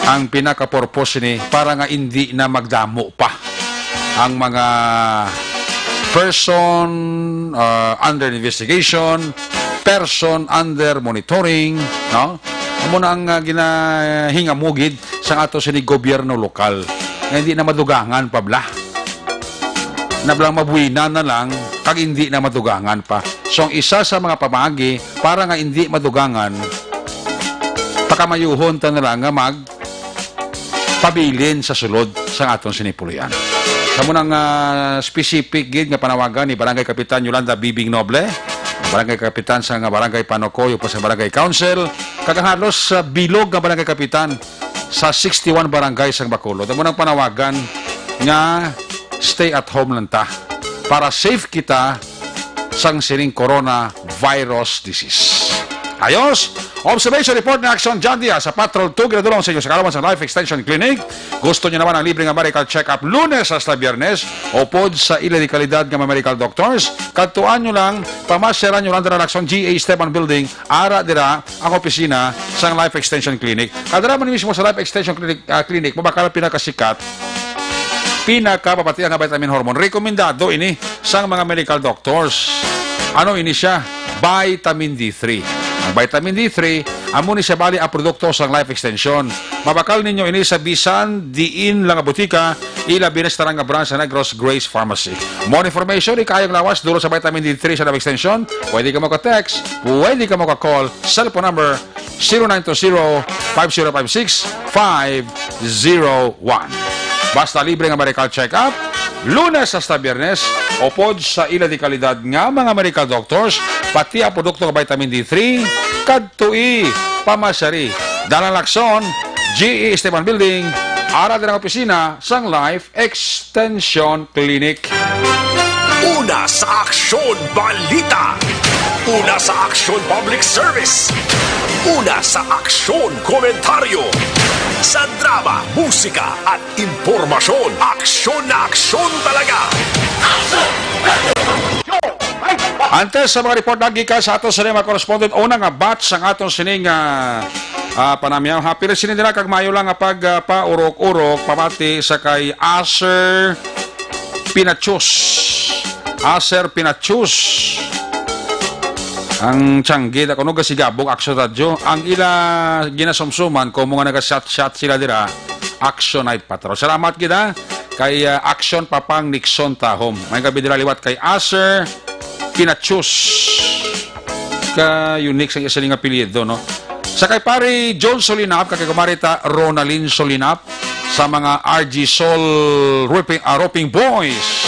ang pinaka-purpose ni para nga indi na magdamo pa ang mga person, ah, under investigation, person under monitoring, no? Amo na ang, ah, ginahingamugid sa ato sini gobyerno lokal nga hindi na madugangan pa bala. Na bala mabuhinan na lang kag hindi na madugangan pa. So, ang isa sa mga pamaagi para nga hindi madugangan, pakamayuhon ta na lang nga magpabilin sa sulod sa aton sini puloy-an. Sa munang, ah, specific gid nga panawagan ni Barangay Kapitan Yolanda Bibing Noble, Barangay Kapitan sa nga Barangay Panokoy, upod sa Barangay Council, kag ang halos sa bilog nga Barangay Kapitan sa sixty-one barangay sang Bacolod. Amo nang panawagan nga stay at home lang ta para safe kita sang sining coronavirus disease. Ayos! Observation report ni Action John Diaz sa Patrol two, ginadulong sa inyo sa kaalaman sa Life Extension Clinic. Gusto niyo naman ang libre nga medical check-up Lunes hasta Biyernes, upod sa ila di kalidad nga mga medical doctors, kadtuan nyo lang, pamasyaran nyo lang dira Action G A Esteban Building, ara dira ang opisina sang Life Extension Clinic. Kadara man mismo sa Life Extension Clinic, ah, Clinic, mabakal ang pinakasikat, pinakapapatian nga vitamin hormone. Rekomendado ini sang mga medical doctors. Ano ini siya? Vitamin D three. Ang vitamin D three, amo ni siya bali ang produkto sang Life Extension. Mabakal ninyo ini sa bisan diin lang nga butika, ilabi na sa tanan nga branch sa Negros Grace Pharmacy. More information, ikayong lawas, duro sa vitamin D three sa Life Extension, pwede ka mo ka-text, pwede ka mo ka-call, cellphone number zero nine two zero, five zero five six, five zero one. Basta libre nga medical check-up, Lunes hasta Biyernes, upod sa ila di kalidad nga mga medical doctors, pati ang produkto nga vitamin D three, kadtoi, pamasyari. Dalan Lacson, G E Esteban Building, ara din ang opisina sang Life Extension Clinic. Una sa aksyon, balita. Una sa aksyon, public service. Una sa aksyon, komentaryo. Sa drama, musika, at impormasyon, aksyon na aksyon talaga. Antes sa mga report na gikan sa aton sini mga correspondent, una nga batch sang aton sining, ah, ah, panamyaw. Happy sini nila kag maayo lang nga pag, ah, paurok-urok, pamati sa kay Aser Pinachus. Aser Pinachus. Ang tiyanggi, da kuno gasigabog, Action Radyo. Ang ila ginasumsuman, kung mga naga-shot-shot sila dira, Action Night Patrol. Salamat kita kay, ah, Action Papang Nixon Tahom. May gabi dira liwat kay Aser Pinachus. Ka unique sa isa nga apelyido, no? Sa kay pare John Solinap, kag kay kumare ta Ronalyn Solinap, sa mga R G Sol Roofing, ah, Roofing Boys.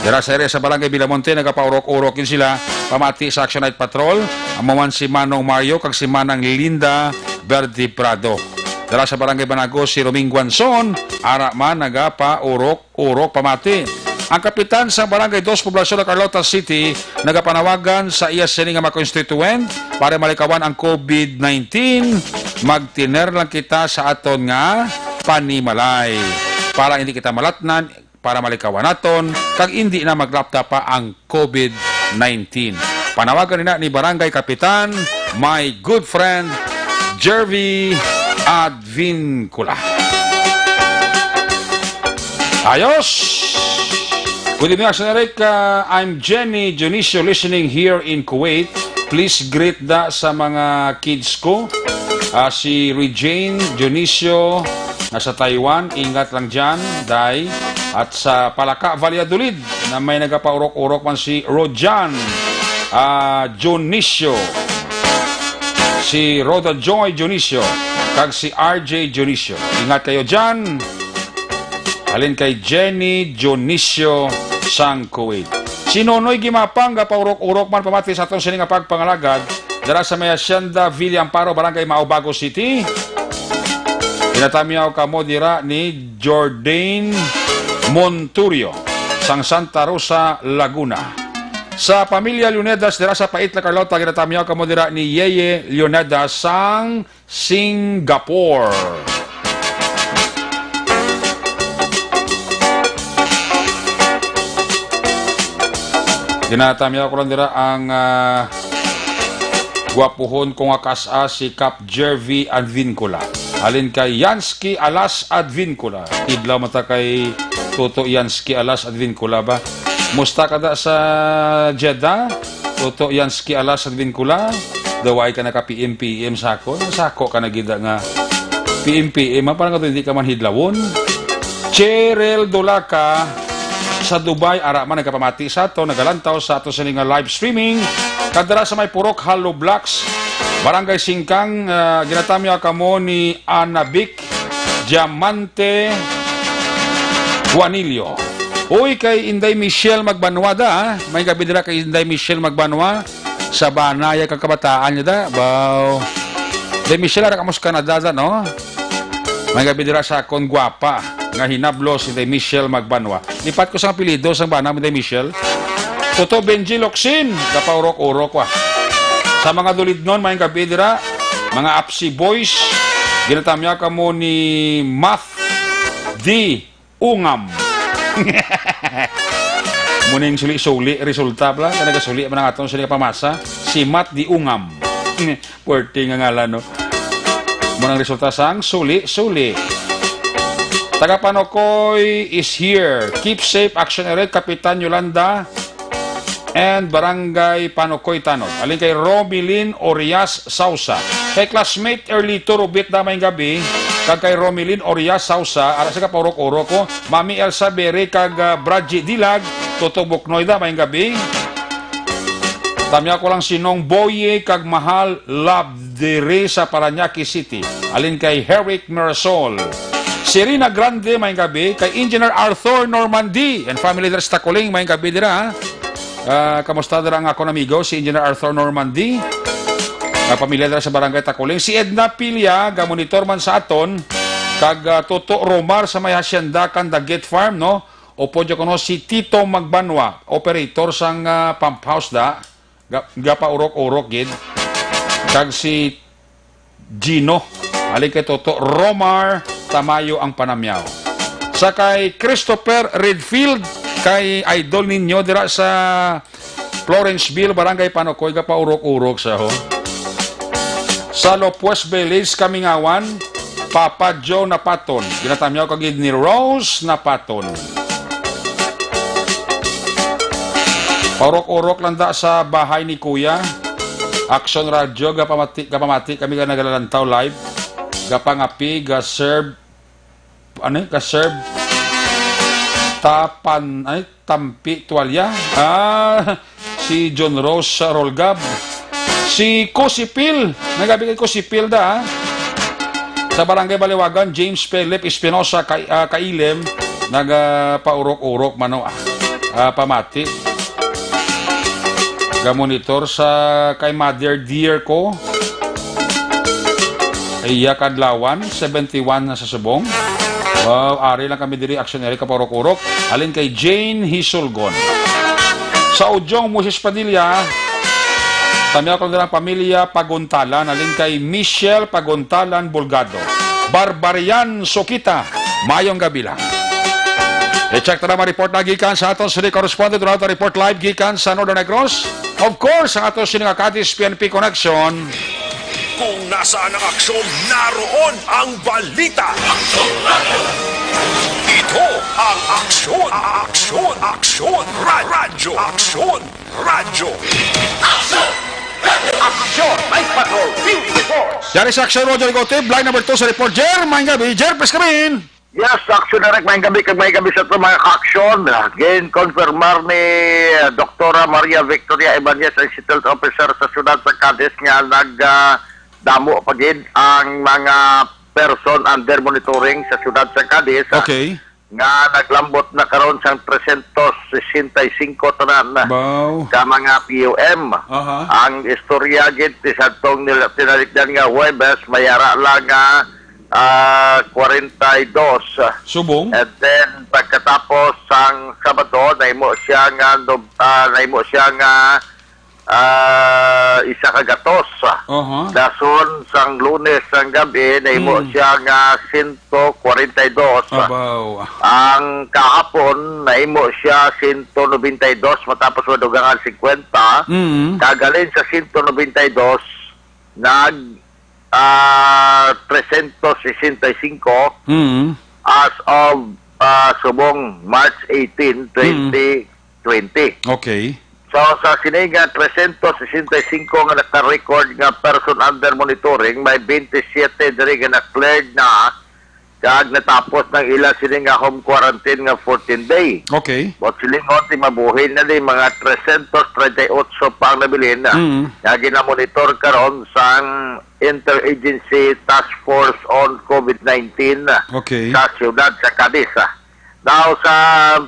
Dira sa area sa Barangay Villamonte, nagapaurok-urok yun sila. Pamati sa Action Night Patrol, amo man si Manong Mario kag si Manang Linda Verde Prado. Dira sa Barangay Banago, si Roming Guanzon, ara man nagapaurok-urok pamati. Ang kapitan sa Barangay Dos Poblacion ng Carlota City nagapanawagan sa iya sini nga mga konstituent para malikawan ang covid nineteen. Magtiner lang kita sa aton nga panimalay para hindi kita malatnan, para malikawan naton, kag hindi na maglapta pa ang covid nineteen. Panawagan nina ni Barangay Kapitan, my good friend, Jervy Advincula. Ayos! Good evening, Action Eric. Uh, I'm Jenny Dionisio, listening here in Kuwait. Please greet da sa mga kids ko. Ah, si Regine Dionisio, nasa Taiwan. Ingat lang dyan, Day. At sa Palaka, Valladolid, na may nagapaurok-urok man si Rojan, ah, Dionisio, si Rhoda Joy Dionisio, kag si R J Dionisio. Ingat kayo dyan. Halin kay Jenny Dionisio sang Kuwait. Si Nonoy Gimapang gapaurok-urok man pamati sa aton sini nga pagpangalagad dara sa may Hacienda Villa Amparo, Barangay Mao, Bago City. Ginatamyaw kamo dira ni Jordan Monturio sang Santa Rosa, Laguna. Sa pamilya Leonidas dira sa Paitla, Carlota, ginatamyaw kamo dira ni Yeye Leonidas sang Singapore. Ginatamyaw ko lang dira ang, ah, gwapuhon ko nga kas-a, si Kap Jervy Advincula. Halin kay Yansky Alas Advincula. Idlaw mata kay Toto Yansky Alas Advincula ba? Musta ka da sa Jeddah? Toto Yansky Alas Advincula, daw ay ka naka-P M P M sa ako. Sa ako ka nagida nga P M P M, ah, parang ato hindi ka man hidlawon. Cheryl Dulaca sa Dubai, ara man nagapamati sa ato, nagalantaw sa ato sini nga live streaming. Kadara sa may Purok Hollow Blocks, Barangay Singkang, ah, ginatamya kamo ni Anabic Diamante Juanillo. Uy, kay Inday Michelle Magbanwa da, ah. May gabi dira kay Inday Michelle Magbanwa. Sa banaya kang kabataan niya da, baw. Inday Michelle, ara kamo sa Canada da, no? May gabi dira sa akon gwapa nga hinablo si Inday Michelle Magbanwa. Lipat ko sa apelyido sang bana mo, Inday Michelle. Toto Benji Locsin, gapaurok-urok wa. Sa mga dulidnon, may gabi dira, mga Apsi Boys, ginatamya kamo ni Math D Ungam. Muning suli-suli, resulta bala, kay nagasuli man ang aton sini nga pamasa, si Matt Di Ungam. Puwerte nga ngalan, no? Munang resulta sang suli-suli. Taga Panokoy is here. Keep safe, Action Eric, Kapitan Yolanda, and Barangay Panokoy Tanod. Alin kay Romilin Orias Sausa. Kay classmate Erlito Rubit da, may gabi. Kag kay Romilin Orias Sausa, ara sa kapaurok-urok ko. Mami Elsa Bere kag, ah, Bradji Dilag, Toto Buknoy da, may gabi. Tamya ko lang si Nong Boye kag Mahal Love diri sa Parañaque City. Alin kay Herrick Mirasol. Serena Grande, maayong gabi. Kay Engineer Arthur Normandy and family dira sa Taculing, maayong gabi dira, ha? Ah, kamusta dira ang akon amigo, si Engineer Arthur Normandy? Ah, pamilya dira sa Barangay Taculing. Si Edna Pilia, gamonitor man sa aton. Kag, ah, Toto Romar sa may hacienda kan Daguet Farm, no? Upod kuno si Tito Magbanwa, operator sang, ah, pump house da. Ga-, gapaurok-urok gid. Kag si Gino, halin kay Toto Romar Tamayo ang panamyaw. Sa kay Christopher Redfield, kay idol ninyo dira sa Florenceville, Barangay Panukoy, gapaurok-urok sa ho. Sa Lopez Village, Kamingawan, Papa Joe Napaton. Ginatamyaw ka gid ni Rose Napaton. Paurok-urok lang da sa bahay ni Kuya. Action Radio, gapamati, gapamati kami nga nagalantaw live. Gapangapi, ga-serve, ano, ga-serve tapan, ay, tampi, tuwalya. Ah, si John Rose Rolgab. Si Kusipil. Nagabi kay Kusipil da, ha? Sa Barangay Baliwagan, James Philip Espinosa, Ka-, ah, Kailem, nagapaurok-urok man, no, ah, pamati. Gamonitor sa kay Mother Dear ko. Iya Kadlawan, seventy-one na sa subong. Wow, ari lang kami diri, Action Eric, kapaurok-urok. Halin kay Jane Hisulgon. Sa Udyong Moses Padilla, kami ako nilang pamilya Paguntalan. Halin kay Michelle Paguntalan Bulgado. Barbarian Sukita, mayong gabi lang. I-check ta na ang report na gikan sa aton sini correspondent. Wala ta report live gikan sa Northern Negros. Of course, ang aton sini nga Cadiz P N P Connection. Kung nasaan ang aksyon, naroon ang balita. Ito ang Aksyon, Aksyon, Aksyon, Ra-, Radyo, Aksyon, Radyo. Aksyon! Aksyon! May patrol! Field report! Yari sa Aksyon, Roger Gotib, line number two sa report. Jer, maayong gabi. Jer, please come in. Yes, Aksyon Direct, maayong gabi kag maayong gabi sa ato mga ka-aksyon. Ah, gin-confirmar ni, ah, Doktora Maria Victoria Ibanez, ang Health Officer sa siyudad sa Cadiz, nga nag, ah, damo pa gid ang mga person under monitoring sa siyudad sa Cadiz, ah, Okay. nga naglambot na karon sang tresyentos sesenta y singko tanan Baw. ka mga P U M. Aha. Ang istorya gid ti sadtong nila tinalikdan nga Huwebes, may ara lang nga ah, kwarenta y dos. Subong? And then, pagkatapos sang Sabado, nahimo siya nga nub-, ah, nahimo siya nga, ah, isa ka gatos. Aha. Dason sang Lunes sang gabi, nahimo Mm. siya nga sento kwarenta y dos. Abaw. Ang kahapon, nahimo siya sento nobenta y dos matapos madugangan singkwenta. Mm. Kag halin sa sento nobenta y dos, nag ah, tresyentos sesenta y singko Mm. as of, ah, subong March eighteen, Mm. twenty twenty. Okay. So, sa sini nga tresyentos sesenta y singko nga naka-record nga person under monitoring, may twenty-seven diri nga na-cleared na kag natapos nang ila sini nga home quarantine nga fourteen day. Okay. Buot silingon, ti mabuhi na ni mga tresyentos treinta y ocho pa ang nabilin Mm. nga ginamonitor karon sang Interagency Task Force on COVID nineteen Okay. sa siyudad sa Cadiz. Now, sa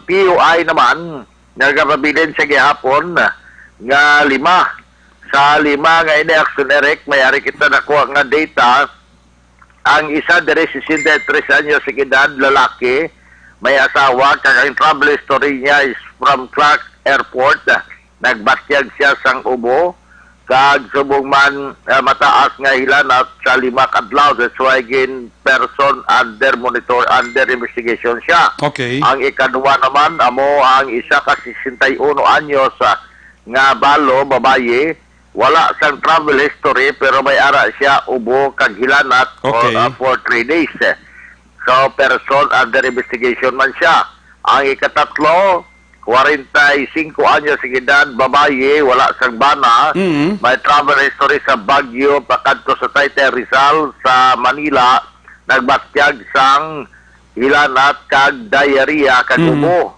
P U I naman, nagapabilin sa gihapon nga lima. Sa lima nga ini, Action Eric, may ari kita nakuha nga data. Ang isa diri, sesenta y tres anyos ang edad, lalaki, may asawa, kag ang travel history niya is from Clark Airport. Nagbatyag siya sang ubo, kag subong man, ah, mataas nga hilanat sa lima ka adlaw. That's why gin person under monitor, under investigation siya. Okay. Ang ikaduha naman, amo ang isa ka sesenta y uno anyos, ah, nga balo, babayi, wala sang travel history, pero may ara siya ubo kag hilanat for, Okay. ah, for three days. So, person under investigation man siya. Ang ikatatlo, kwarenta y singko anyos ang edad, babayi, wala sang bana, Mm. may travel history sa Baguio pakadto sa Taytay Rizal sa Manila, nagbatyag sang hilanat kag diarrhea kag Mm. ubo.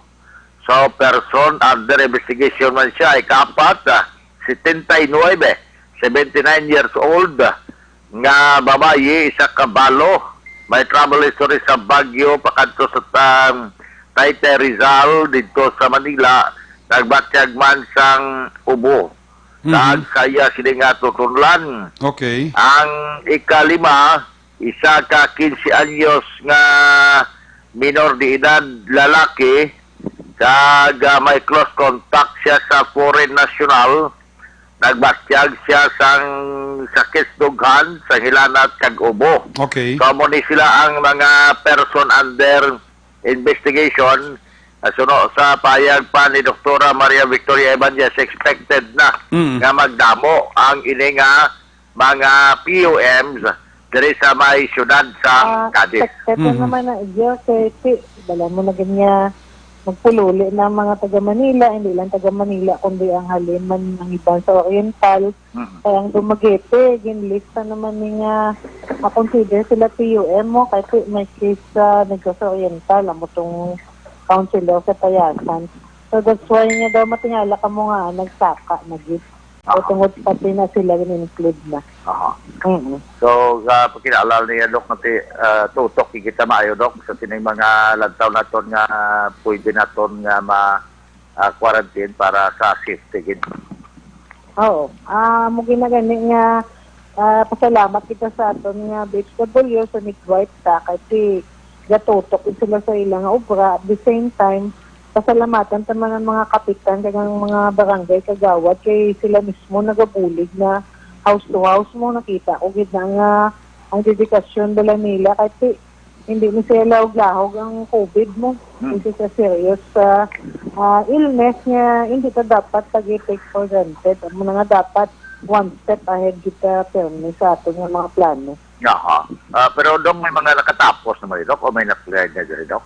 So, person under investigation man siya. Ikaapat, ah, setenta y nuebe, seventy-nine years old, ah, nga babayi, isa ka balo, May travel history sa Baguio pakadto sa, um, Taytay Rizal didto sa Manila, nagbatyag man sang ubo. Mhm. Kag sa iya sini nga tutunlan. Okay. Ang ikalima, isa ka quince anyos nga minor de edad lalaki, kag, ah, may close contact siya sa foreign national. Nagbatyag siya sang sakit sa dughan, sa hilanat kag ubo. Okay. So, amo ni sila ang mga person under investigation. Ah, suno sa payag pa ni Doktora Maria Victoria Ibanez, expected na Mm. nga magdamo ang ini nga mga P U Ms diri sa may siyudad sa Ah, Cadiz. Expected na Mm. naman na iyo, kay si, wala mo na ganyan magpululi na ang mga taga Manila, hindi lang taga Manila, kundi ang halin man ang iban sa Oriental. Mm. Kaya ang Dumaguete, ginlista naman ni nga, ah, consider sila P U M mo, kay si, may case sa Negros Oriental, amo tong councilor sa Tayasan. So that's why nga daw matingala ka mo nga nagsaka na gid. Ah. O tungod pati na sila gin-include na. Aha. Mm. So, sa pagkilala niya, Dok, nati, ah, tutok kita maayo, Dok, sa sining mga lantaw naton nga pwede naton nga ma, ah, quarantine para sa safety gid. Oo. Ah, mo ginagani nga, ah, pasalamat kita sa aton nga B H W sa midwife ta, kay si gatutok gid sila sa ila nga obra. At the same time, pasalamatan ta man ang mga kapitan kag ang mga barangay kagawad, kay sila mismo nagabulig na house to house mo. Nakita ko gid na nga ang dedikasyon bala nila, kay ti-, hindi ni sila lahog-lahog ang COVID mo. Hmm. This is a serious, ah, ah, illness nga hindi ta dapat pag-take for granted. Amo na nga dapat one step ahead kita pirmi sa aton nga mga plano. Aha. Ah, pero, Dok, may mga nakatapos naman, Dok, o may na-clear na diri, Dok?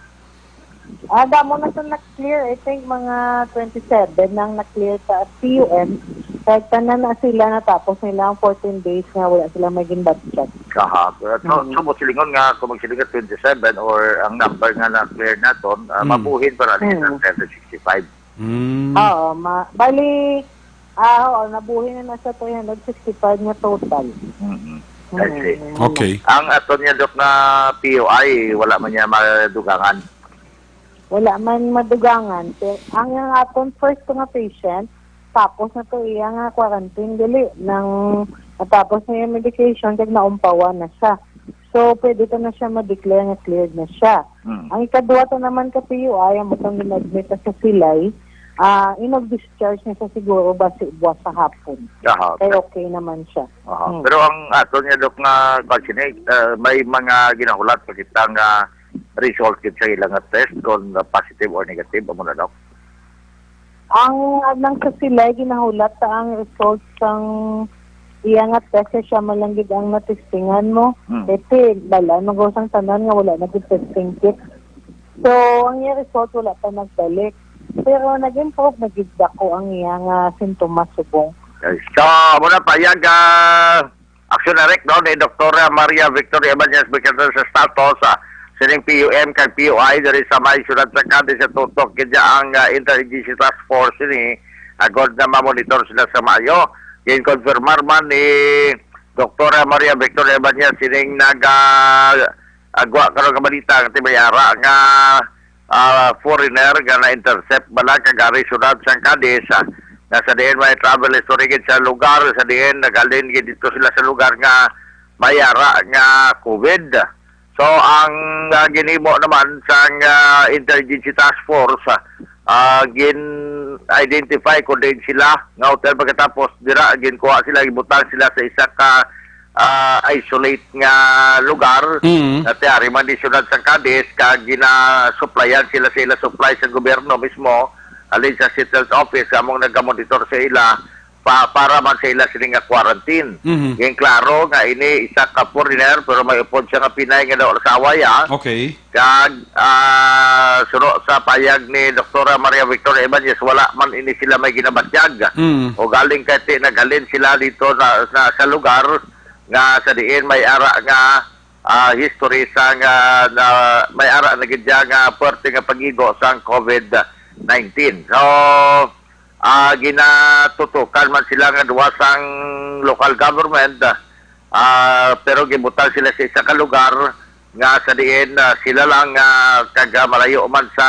Ah, damo na to na-clear. I think mga twenty-seven nang na-clear sa P U M. Kaya tanan na sila natapos nila ang fourteen days nga wala sila may ginbatyag. Aha. Pero so, Mm. so, mo silingon nga kung magsiling ka twenty-seven or ang number nga na-clear naton, ah, Mm. mabuhin para Mm. sa three hundred sixty-five. Mm. Oo, ma-, bali, ah, oo, nabuhi na na sa three hundred sixty-five nga total. Mm-mm. I see. Mm. Okay. Ang aton niya, Dok, nga P U I, wala man niya madugangan. Wala man madugangan. Pero ang, ang aton first nga patient, tapos na to iya nga quarantine, dili. Nang natapos na yung medication, kag naumpawan na siya. So, pwede to na siya ma-declare nga cleared na siya. Mm. Ang ikaduha to naman ka P U I, ang butang gin-admit sa silay, ah, inag-discharge na siya siguro basi buwas sa hapon. Aha. Kay okay naman siya. Aha. Mm. Pero ang ato niya, Dok, nga kwan sini, ah, may mga ginahulat pa kita nga result gid sa ilang nga test kung positive or negative, amo na, Dok? Ang, ang sa silay, ginahulat ta ang result sang iya nga test, kay siya man lang gid ang natestingan mo. Hmm. Kasi, bala, nagusang tanan nga wala na gid testing kit. So, ang iya result, wala pa nagbalik. Pero nag-improve na gid ako ang iya nga sintomas subong. Okay. So, amo na payag, ah, Action Direct, no, ni Doktora Maria Victoria Ibanez, Secretary sa Status, ah, sining P U M kag P U I diri sa may siyudad sa Cadiz, sa tutok gid ang, ah, Interagency Task Force ini, agod na mamonitor sila sa maayo. Gin-confirmar man ni Doktora Maria Victoria Ibanez sining nag, ah, agwa karon nga balita nga may ara nga, ah, foreigner nga na-intercept bala kag ari siyudad sang Cadiz, ah, nga sa diin may travel history gid sa lugar, sa diin naghalin gid dito sila sa lugar nga may ara nga COVID. So, ang, ah, ginhimo naman sang, ah, Interagency Task Force, ah, ah, gin-identify kung diin sila nga hotel, pagkatapos dira ginkuha sila, gibutang sila sa isa ka, ah, isolate nga lugar Mm. nga tiari man di siyudad sa Cadiz, kag ginasuplayan sila sa ila supply sa gobyerno mismo, alin sa Settlement Office, among nagamonitor sa ila pa, para man sa ila sini nga quarantine. Mhm. Gin klaro nga ini isa ka foreigner, pero may upod siya nga Pinay nga daw asawa ya. Okay. Kag, ah, suno sa payag ni Doktora Maria Victoria Ibanez, wala man ini sila may ginabatyag. Mm. O galing kay ti-, naghalin sila dito na, na sa lugar nga sa diin may ara nga, ah, history sa nga, na may ara na gid siya nga puwerte nga pag-igo sang COVID nineteen. So, ah, ginatutukan man sila nga duwa sang local government, ah, pero gibutang sila sa isa ka lugar, nga sa diin, ah, sila lang, ah, kag, ah, malayo man sa,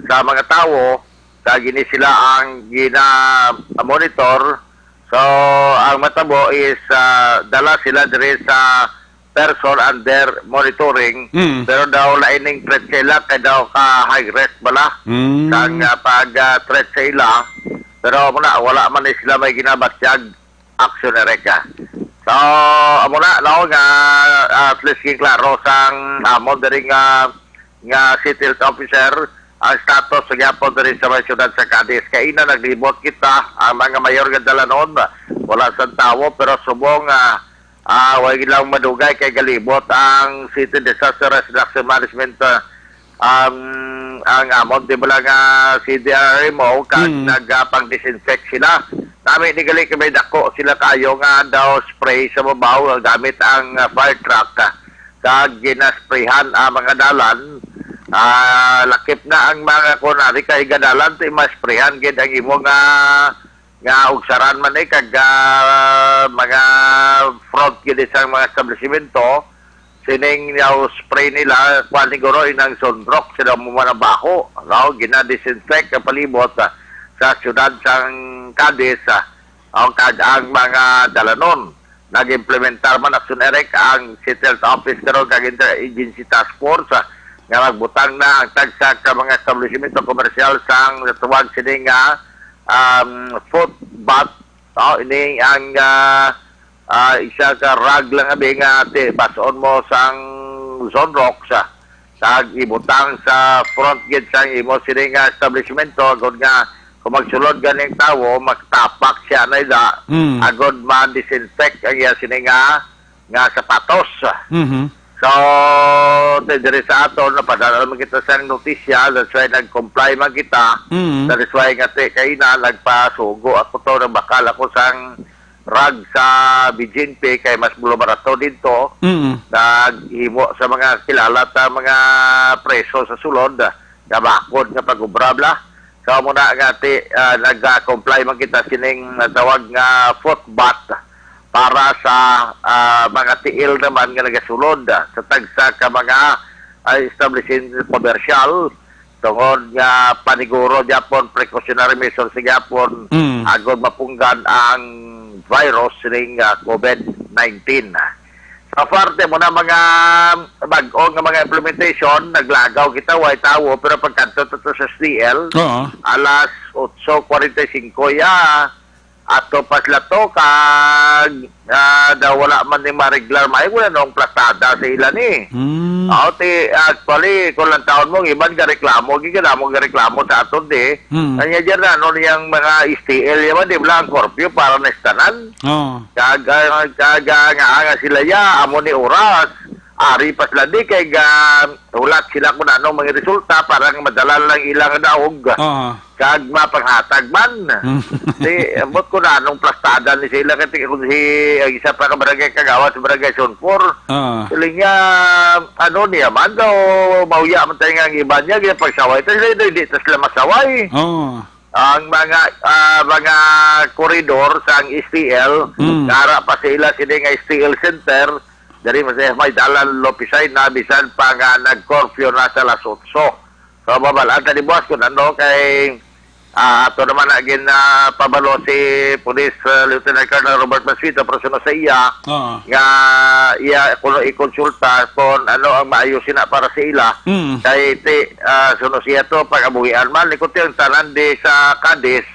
sa mga tawo, kag ini sila ang gina-monitor. So, ang matabo is, ah, dala sila diri sa person under monitoring, Mm. pero daw lain ning threat sila kay daw ka high risk bala Mm. sang, ah, pag, ah, threat sa ila. Pero muna, wala man ni sila may ginabatyag action, Eric, ah. So, amo na, no, nga, ah, at least ginklaro sang amon diri nga, nga city health officer ang status sa gyapon diri sa may siyudad sa Cadiz. Kay ina naglibot kita, ang mga mayor nga dalanon, wala sa tawo, pero subong, ah, ah, way lang madugay kay galibot ang City Disaster Risk Reduction Management, ah, um, ang amon, di ba lang, ah, C D R M O, kag Mm. nagapang-disinfect sila. Nami ni gali kay may dako sila kayo nga daw spray sa babaw gamit ang, ah, fire truck, ah, kag ginasprayhan ang mga dalan. Ah, lakip na ang mga kunari kay gadalan ti masprayhan gid ang imo nga, nga ugsaran man eh, kag, ah, mga front gid sang mga establishmento. Sining yaw spray nila, kuan siguro, inang sunrock sila mo manabaho, no? Gina-disinfect ang palibot sa, sa siyudad sang Cadiz, ah, ang kag ang mga dalanon. Nag-implementar man, Action Eric, ang City Health Office karon kag Interagency Task Force, ah, nga magbutang na ang tagsa ka mga establishmento komersyal sang natawag sini nga, um, foot bath, no? Ini ang, ah, ah, isa ka rag lang abi nga ti bason mo sang sunrock sa, sa ibutang sa front gate sang imo sini nga establishmento, agod nga kung magsulod ganing tawo, magtapak siya na ida, Mm. agod ma-disinfect ang iya sini nga, nga sapatos. Mhm. So, ti diri sa aton, napadala man kita sang notisya, that's why nag-comply man kita. Mm. That is why nga ti kaina, nagpasugo ako to, nagbakal ako sang rag sa B G N P kay mas barato dito. Mm. Naghimo sa mga kilala ta mga preso sa sulod, nga bakod nga pag-ubra bala. So, amo na nga ti, ah, nag-comply man kita sining natawag nga foot bath para sa, ah, mga tiil naman nga nagasulod, ah, sa tagsa ka mga, ah, establishment commercial tungod nga paniguro gyapon, precautionary measures gyapon, Mm. agod mapunggan ang virus ning, ah, COVID nineteen. Sa parte mo na mga bag-o nga mga implementation, naglagaw kita, way tawo, pero pagkadto to, to sa S D L, Oo. alas otso cuarenta y cinco ya, ato pa sila to, kag, ah, daw wala man ni mareglar, may wala nung platada sa ila ni. Hmm. Aw, ti, actually, kung lang taon mo, iban ka reklamo, giganamo ka reklamo sa aton, di. Hmm. Kanya dyan na, ano niyang mga S T L, yaman, di ba, ang curfew para na istanan. Oo. Kag, ah, kag, ah, nga, nga sila ya, amo ni oras. Ari pa sila di kay ga, hulat sila kung ano mga resulta para nga madala lang ilang daog. Oo. Kag mapanghatag man. Mm. Di, ambot ko na anong plastada ni sila kay kung si, ang isa pa ka barangay kagawa sa barangay Sunpor. Oo. Siling niya, ano niya man daw, mauya man tayo nga ang iba niya, ginapagsaway. Tapos di, di, di, tas sila masaway. Oo. Ang mga, ah, mga koridor sa ang S T L, Mm. nara pa sa ila sini nga S T L Center, diri man sa may dalan Lopisay na bisan pa nga nag-curfew na sa alas otso. So, mabalaan ta ni boss kung ano kay, ah, ato naman na gin, ah, pabalo si Police, ah, Lieutenant Colonel Robert Masfito, pero sunod sa iya, Oo. nga iya kuno ikonsulta kung ano ang maayo sina para sa ila. Mm. Kay ti, ah, suno siya to, pag-abuhian man, likod ang tanan di sa Cadiz,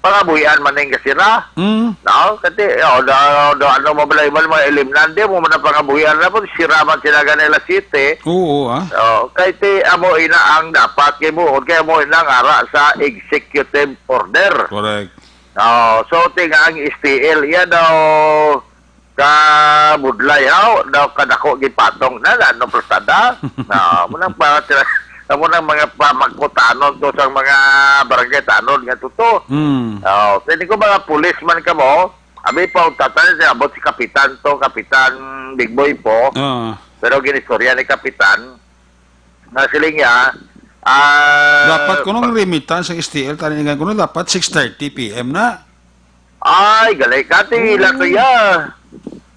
pag-abuhian man ning gasira. Mm. No? Kati, oh, do, do, ano mo bala, iban mga ilimnan, di mo man ang pag-abuhian na po, sira man sila ganila city. Oo, ah. Oh, kay ti, amo ina ang dapat, kay mo, kay amo ina ang ara sa executive order. Correct. Oh, so, ti nga ang S T L, iya daw, ka budlay, haw, daw kadako gipatong na, na, no, plastada. Na, mo nang pa, mo nang mga pamagkutanon to sa mga barangay tanod nga tuto. Hmm. Oh, pwede ko mga pulis man ka mo, abi pa, ang tatan, siya, abot si Kapitan to, Kapitan Big Boy po. Ah. Pero ginistorya ni Kapitan, na siling niya, ah, Dapat kunong pa- remittance sa S T L, tani nga kuno dapat six thirty P M na. Ay, galay ka, ti, Oo. Ila to ya.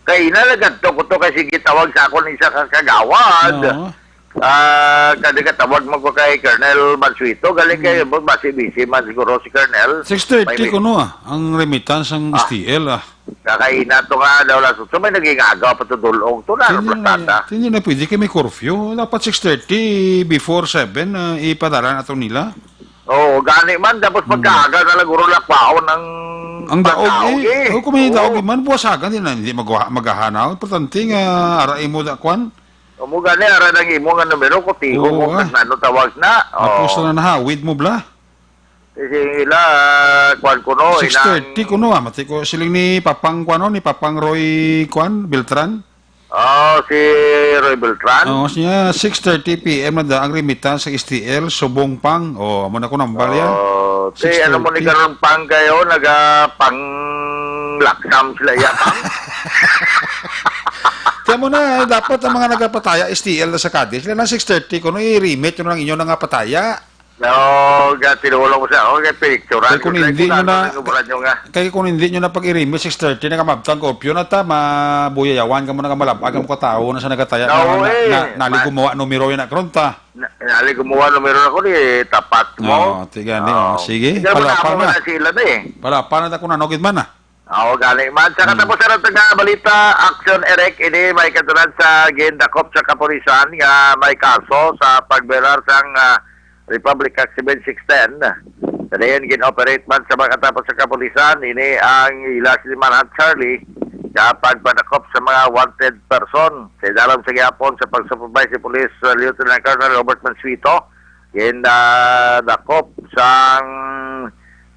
Kay ina, nagadto ko to kay sige tawag sa akon isa ka kagawad. Oo. Ah, kadi ka tawag mo ko kay Colonel Mansueto, galing kay Hmm. basi busy man siguro si Colonel. May Six thirty mi- kuno, ah, ang remittance sang Ah. S T L, ah. Kakaina to nga daw alas otso, may naging agaw pa to dulong to na, Hindi na, plastada. hindi na pwede kay may curfew. Dapat six thirty, before seven, ah, ipadala na to nila. Oo, gani man. Tapos Hmm. pagkaaga na lang guro lakwaon ang Ang daog, pagkaon, eh. eh. Oh, kung may Oo. daog man, buwasagan din na. Hindi magwa-, maghahanaw. Importante nga, aray mo da, kwan. Amo gani, ara nang imo nga numero, kutiho Oo, mo, ah. kag nano tawag na. Tapos Oo. na nahawid mo, bla. Kasi ila, ah, kwan ko, no, Six thirty inang ko, no, ah. Mati ko siling ni Papang, kwan, no, ni Papang Roy, kwan, Beltran. Oh, si Roy Beltran? Oo, siya, six thirty P M na da ang remittance sa S T L, subong pang. Oh, amo na ko nambal yan. Oh, Six thirty. Ano mo ni karon pang kayo, naga pang laksam sila iya, pang? Kaya mo na, eh, dapat ang mga nagapataya, S T L na sa Cadiz, sila na six thirty, kung i-remit nyo lang inyo na nga pataya. No, ga, tinulong ko sa ako, kay picturean Kay ko kung sa hindi ikuan nyo na, sa ikuan nyo nga. Kay kung hindi nyo na pag-irimit, six thirty na ka mabtang ko, opyo na ta, mabuyayawan ka mo na ka malabag, ka mo katao na sa nagataya No na, way. na, na, Ma- gumawa numero yan na karon ta. Na, nali gumawa numero na ko ni tapat mo. Oo, tiga ni, Oo. oh. Sige, Sige, palapan wala mo na. na sila na eh. Palapan na ta kung ano, gid man, ah. Oo, gani man. Sa Hmm. katapusan nato nga balita, Action Eric, ini may katunan sa gindakop sa kapulisan nga may kaso sa pagberar sang, ah, Republic Act seven six ten. Sa diin, gin-operate man sa mga katapos sa kapulisan, ini ang ila si Manhunt Charlie sa pagpadakop sa mga wanted person. Sa idalom sa gihapon sa pag-supervise si Police, uh, Lieutenant Colonel Robert Mansueto, gin, ah, dakop sang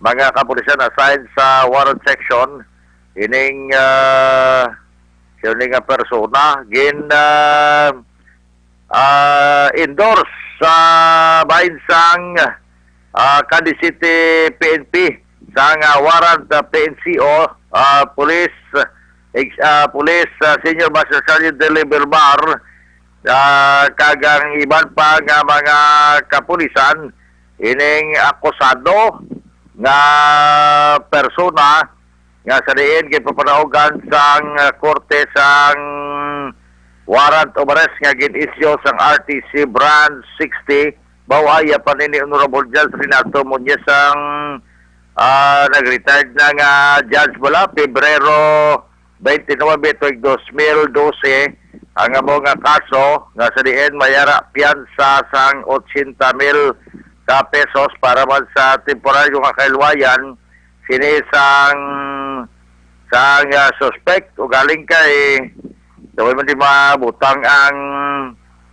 mga kapulisan assigned sa warrant section ining, ah, siya ni nga persona gin, ah, ah, endorse sa bahin sang, ah, Cadiz City P N P sang, ah, warrant, ah, P N C O, ah, Police, ex-, ah, Police, ah, Senior Master Sergeant Dele Belmar, ah, kag ang iban pa nga mga kapulisan ining akusado nga persona nga sa diin ginpapanaugan sang, ah, korte sang warrant of arrest nga gin-issue sang R T C Branch sixty, mao iya pa ni Honorable Judge Renato Muñez ang, ah, nag-retired na nga judge bala, Pebrero twenty-nine tuig dos mil dose, ang amo nga kaso nga sa diin mayara piyansa sang ochenta mil ka pesos para man sa temporaryo nga kahilwayan sini sang, sang, ah, suspect. Ugaling kay, di man di mabutang ang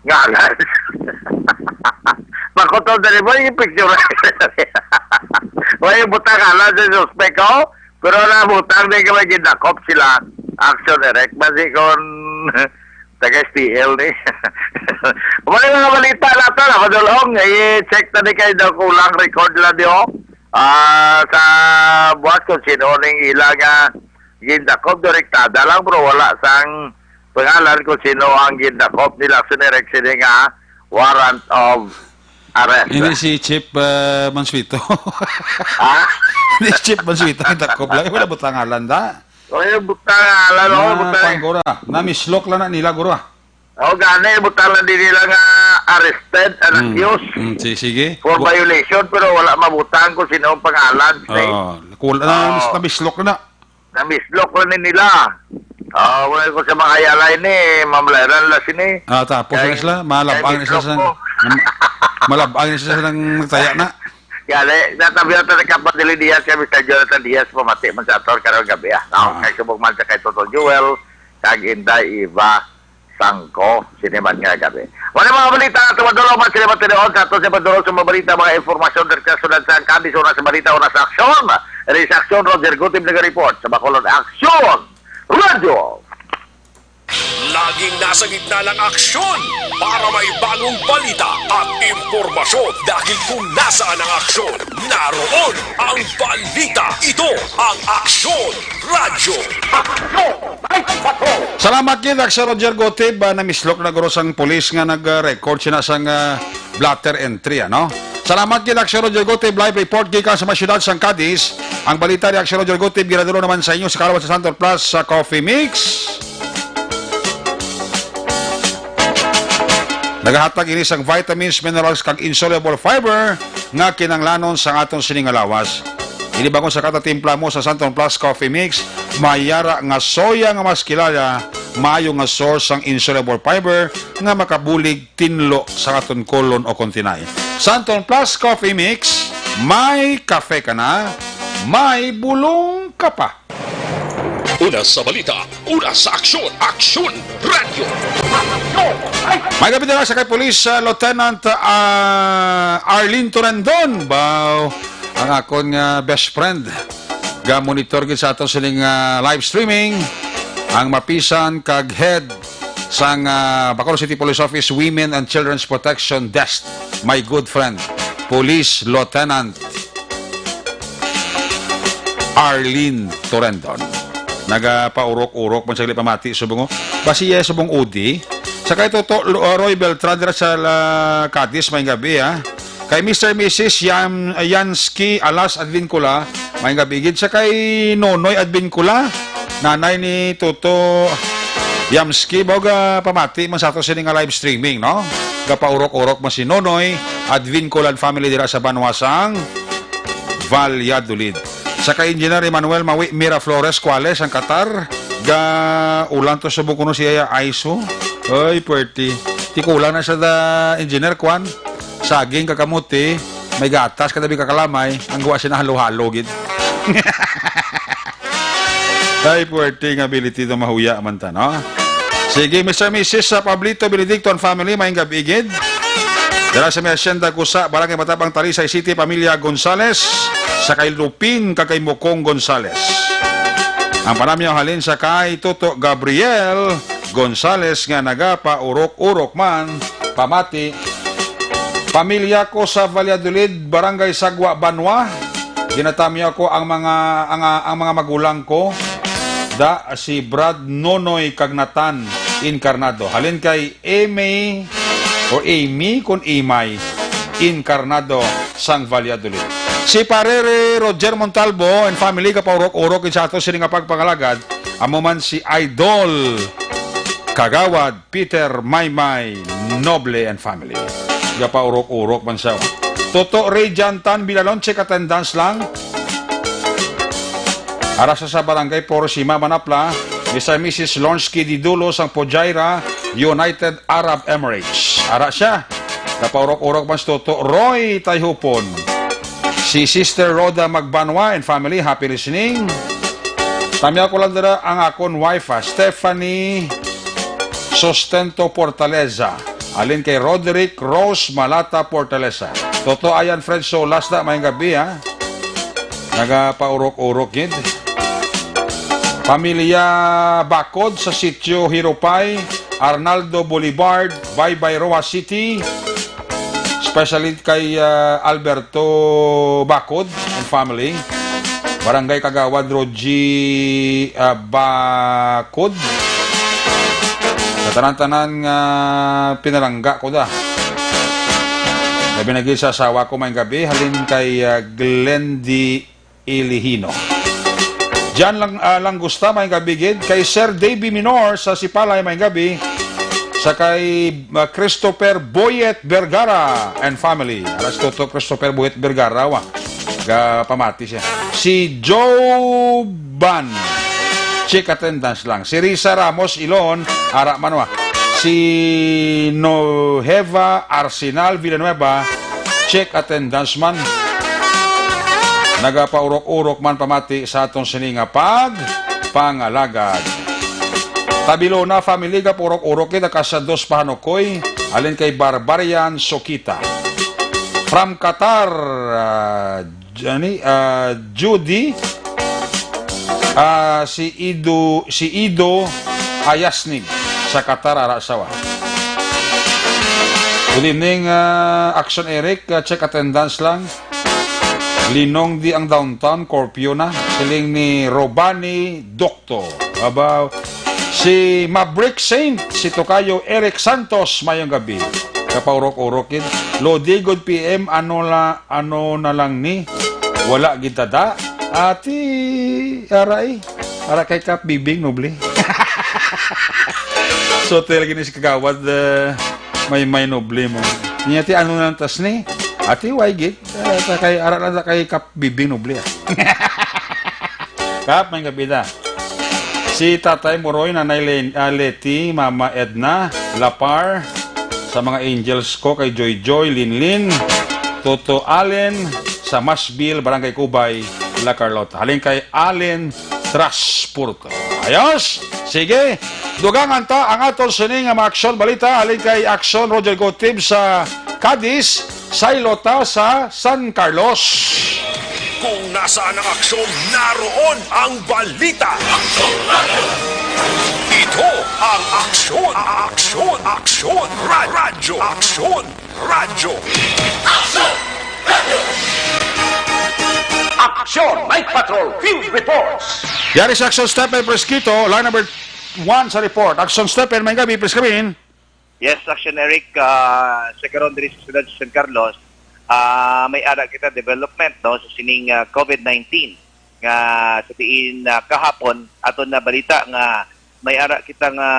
ngalan. Makuto dali mo yung picture. Way butang ngalan sa suspect, oh. Pero nabutang din kay may gindakop sila. Action Eric. Basi kon taga S T L ni. Wala mga balita na to, na madulong. I-check na ni kay daw kulang record lang di, oh. Ah, sa buwas kung sino ning ila nga gindakop, direktada lang, bro. Wala sang pangalan kung sino ang gindakop nila. Action Eric, sini nga warrant of arrest. Hindi si Chief, uh, Mansueto. Ha? Hindi si Chief Mansueto, ang dakop lang. Wala butang ngalan, da? O, yung butang ngalan, o, Ah, butang. Kwan, gura. Namislok lang na nila, gura. O, gani, butang lang din nila nga arrested and Hmm. accused Hmm, si-, sige. for Bu- violation, pero wala mabutang kung sino ang pangalan, eh. Oo. Kul-, ah, Oo. namislok na. Namislok lang ni nila. Ah, wala ko sa mga hayalay ni, mamlayran la sini. Ah, tapos Kay, na sila, malabang kay na sila mislok sa, mo. malabang na sila sa nagtaya na. Kaya, le, natabi ang taga Padili Diaz, kay Mister Jonathan Diaz, pamati man sa aton karong gabi, ah. Taon Ah. kay subong man sa kay Toto Joel, kag Inday Eva Sangko, sini man nga gabi. Wala mga balita na tumadulong, mga sila matinuod sa ato sa madulong sa mga balita, mga informasyon, direkta sunod sa ang kandis, una sa balita, una sa aksyon. Eri sa aksyon, Roger Gutib nag-report sa Bacolod Aksyon Radio. Laging nasa gitna ng aksyon para may bagong balita at impormasyon. Dahil kung nasaan ang aksyon, naroon ang balita. Ito ang Aksyon Radyo. Salamat gid, Aksyon Roger Gotib. Ah, namislok na guro sang pulis nga nag-record sina sang, ah, blotter entry, ano? Salamat gid, Aksyon Roger Gutib, live report gikan sa may siyudad sang Cadiz. Ang balita ni Aksyon Roger Gutib ginadulong naman sa inyo sa kalawan sa Santon Plus sa Coffee Mix. Nagahatag ini sang vitamins, minerals, kag insoluble fiber nga kinahanglanon sa aton sini nga lawas. Ini bangod sa kada timpla mo sa Santon Plus Coffee Mix, may ara nga soya nga mas kilala, maayo nga source sang insoluble fiber nga makabulig tinlo sa aton kolon o kontinay. Santon Plus Coffee Mix, may kafe ka na, may bulong ka pa. Una sa balita, una sa aksyon, Aksyon Radyo. May gabi dira sa kay Police, uh, Lieutenant, uh, Arlene Torendon. Baw, ang akon nga best friend. Ga-monitor gid sa aton sining, uh, live streaming. Ang mapisan kag head sang, ah, Bacolod City Police Office Women and Children's Protection Desk, my good friend, Police Lieutenant Arlene Torendon. Nagapaurok-urok man sa gali pamati subong, basi iya subong udi. Sa kay Toto Lo-, Roy Beltran dira sa, ah, Cadiz, may gabi, ah. Kay Mister Missus Yam-, Yansky Alas Advincula, may gabi gid sa kay Nonoy Advincula, nanay ni Toto Yamsky, baw ga pamati man sa ato sini nga live streaming, no? Gapaurok-urok man si Nonoy Advincula and family dira sa banwa sang Valladolid. Sa kay Engineer Emmanuel Mawi Miraflores Cuales ang Qatar, ga ulan to subong kuno siya ya iso. Ay, puwerte. Ti kulang na sa da, Engineer Kwan. Saging, kakamote, may gatas, katabi kakalamay, ang guwa siya na halo-halo gid. Ay, puwerte nga ability to, mahuya man ta, no? Sige, Mister Missus sa Pablito Benedicto and family, maayong gabi gid. Dira sa may Hacienda Gusa, Barangay Matabang, Talisay City, pamilya Gonzales, sa kay Lupin, kag kay Mukong Gonzales. Ang panamyaw halin sa kay Toto Gabriel Gonzales nga nagapaurok-urok man, pamati, pamilya ko sa Valladolid, Barangay Sagwa, Banwa. Ginatamyaw ko ang mga, ang, ang mga magulang ko, da si Brad Nonoy kag Nathan Encarnado. Halin kay Amy o Amy kon Imay Encarnado sang Valladolid. Si Parere Roger Montalbo and family gapaurok-urok gid sa ato sini nga pagpangalagad, amo man si Idol Kagawad Peter Maymay Noble and family. Gapaurok-urok man siya. Toto Ray Jantan Bilalon, check attendance lang. Ara sa, sa Barangay Porosima, Manapla, Mister and Missus Lonsky Didulo sang Fujairah, United Arab Emirates. Ara siya. Gapaurok-urok man si Toto Roy Tayhupon. Si Sister Rhoda Magbanwa and family, happy listening. Tamyaw ko lang dira ang akon wife, ah, Stephanie Sustento Portaleza. Alin kay Roderick Rose Malata Portaleza. Toto Ayan Fred Solas na, maayong gabi, ha. Nagapaurok-urok gid. Pamilya Bakod sa Sitio Hirupay, Arnaldo Boulevard, Baybay, Roxas City. Especially kay, ah, Alberto Bakod and family. Barangay Kagawad Rogie, ah, Bakod. Sa tanan-tanan nga pinalangga ko da. Labi na gid sa asawa ko, maayong gabi, halin kay, ah, Glendy Ilihino. Jan Lang, ah, Langusta, maayong gabi gid. Kay Sir Davy Minor sa Sipalay, maayong gabi. Sa kay, ah, Christopher Boyet Vergara and family. Alas Toto Christopher Boyet Vergara, wa. Ga pamati siya. Si Joban, check attendance lang. Si Risa Ramos Ilon, ara man, wa. Si Noheva Arsenal Villanueva, check attendance man. Nagapaurok-urok man pamati sa aton sini nga pagpangalagad. Tabilona family, gapaurok-urok kita ka sa dos pahanukoy, alin kay Barbarian Sokita. From Qatar, ah, Johnny, ah, Judy, ah, si Ido, si Ido Ayasnig sa Qatar, ara sawa. Good evening, ah, Action Eric. Ah, check attendance lang. Linong di ang downtown, curfew na. Siling ni Robani Doctor. Abaw, si Maverick Saint, si Tokayo Eric Santos, maayong gabi. Kapaurok-urok gid. Lodi, good P M, ano la, ano na lang ni? Wala gid tada. Ati, aray. Ara kay Kap Bibing Noble. So, talaga ni si Kagawad, eh, may, may Noble mo. Niya, ti, ano na tas ni? Ati, way gid. Eh, ta kay, ara lang ta kay Kap Bibing Noble, ah. Kap, may gabi na. Si Tatay Moroy, Nanay Len-, ah, Leti, Mama Edna, Lapar, sa mga angels ko, kay Joy Joy, Linlin, Toto Allen, sa Masbil, Barangay Kubay, La Carlota. Halin kay Allen Transporto. Ayos! Sige, dugangan ta ang aton sini nga mga aksyon balita. Halin kay Aksyon Roger Gotib sa Cadiz, Saylota sa San Carlos. Kung nasaan ang aksyon, naroon ang balita. Ito ang Aksyon, Aksyon, Aksyon, Ra-, Radyo, Aksyon, Radyo. Aksyon Night Patrol Field Reports. Yari sa Aksyon Step, may Preskito, line number one sa report. Aksyon Step, may gabi, please come in. Yes, Action Eric, ah, sa karon diri sa siyudad sa San Carlos, ah, may ara kita development, no, sa sining, ah, COVID nineteen nga sa diin, ah, kahapon aton na balita nga may ara kita nga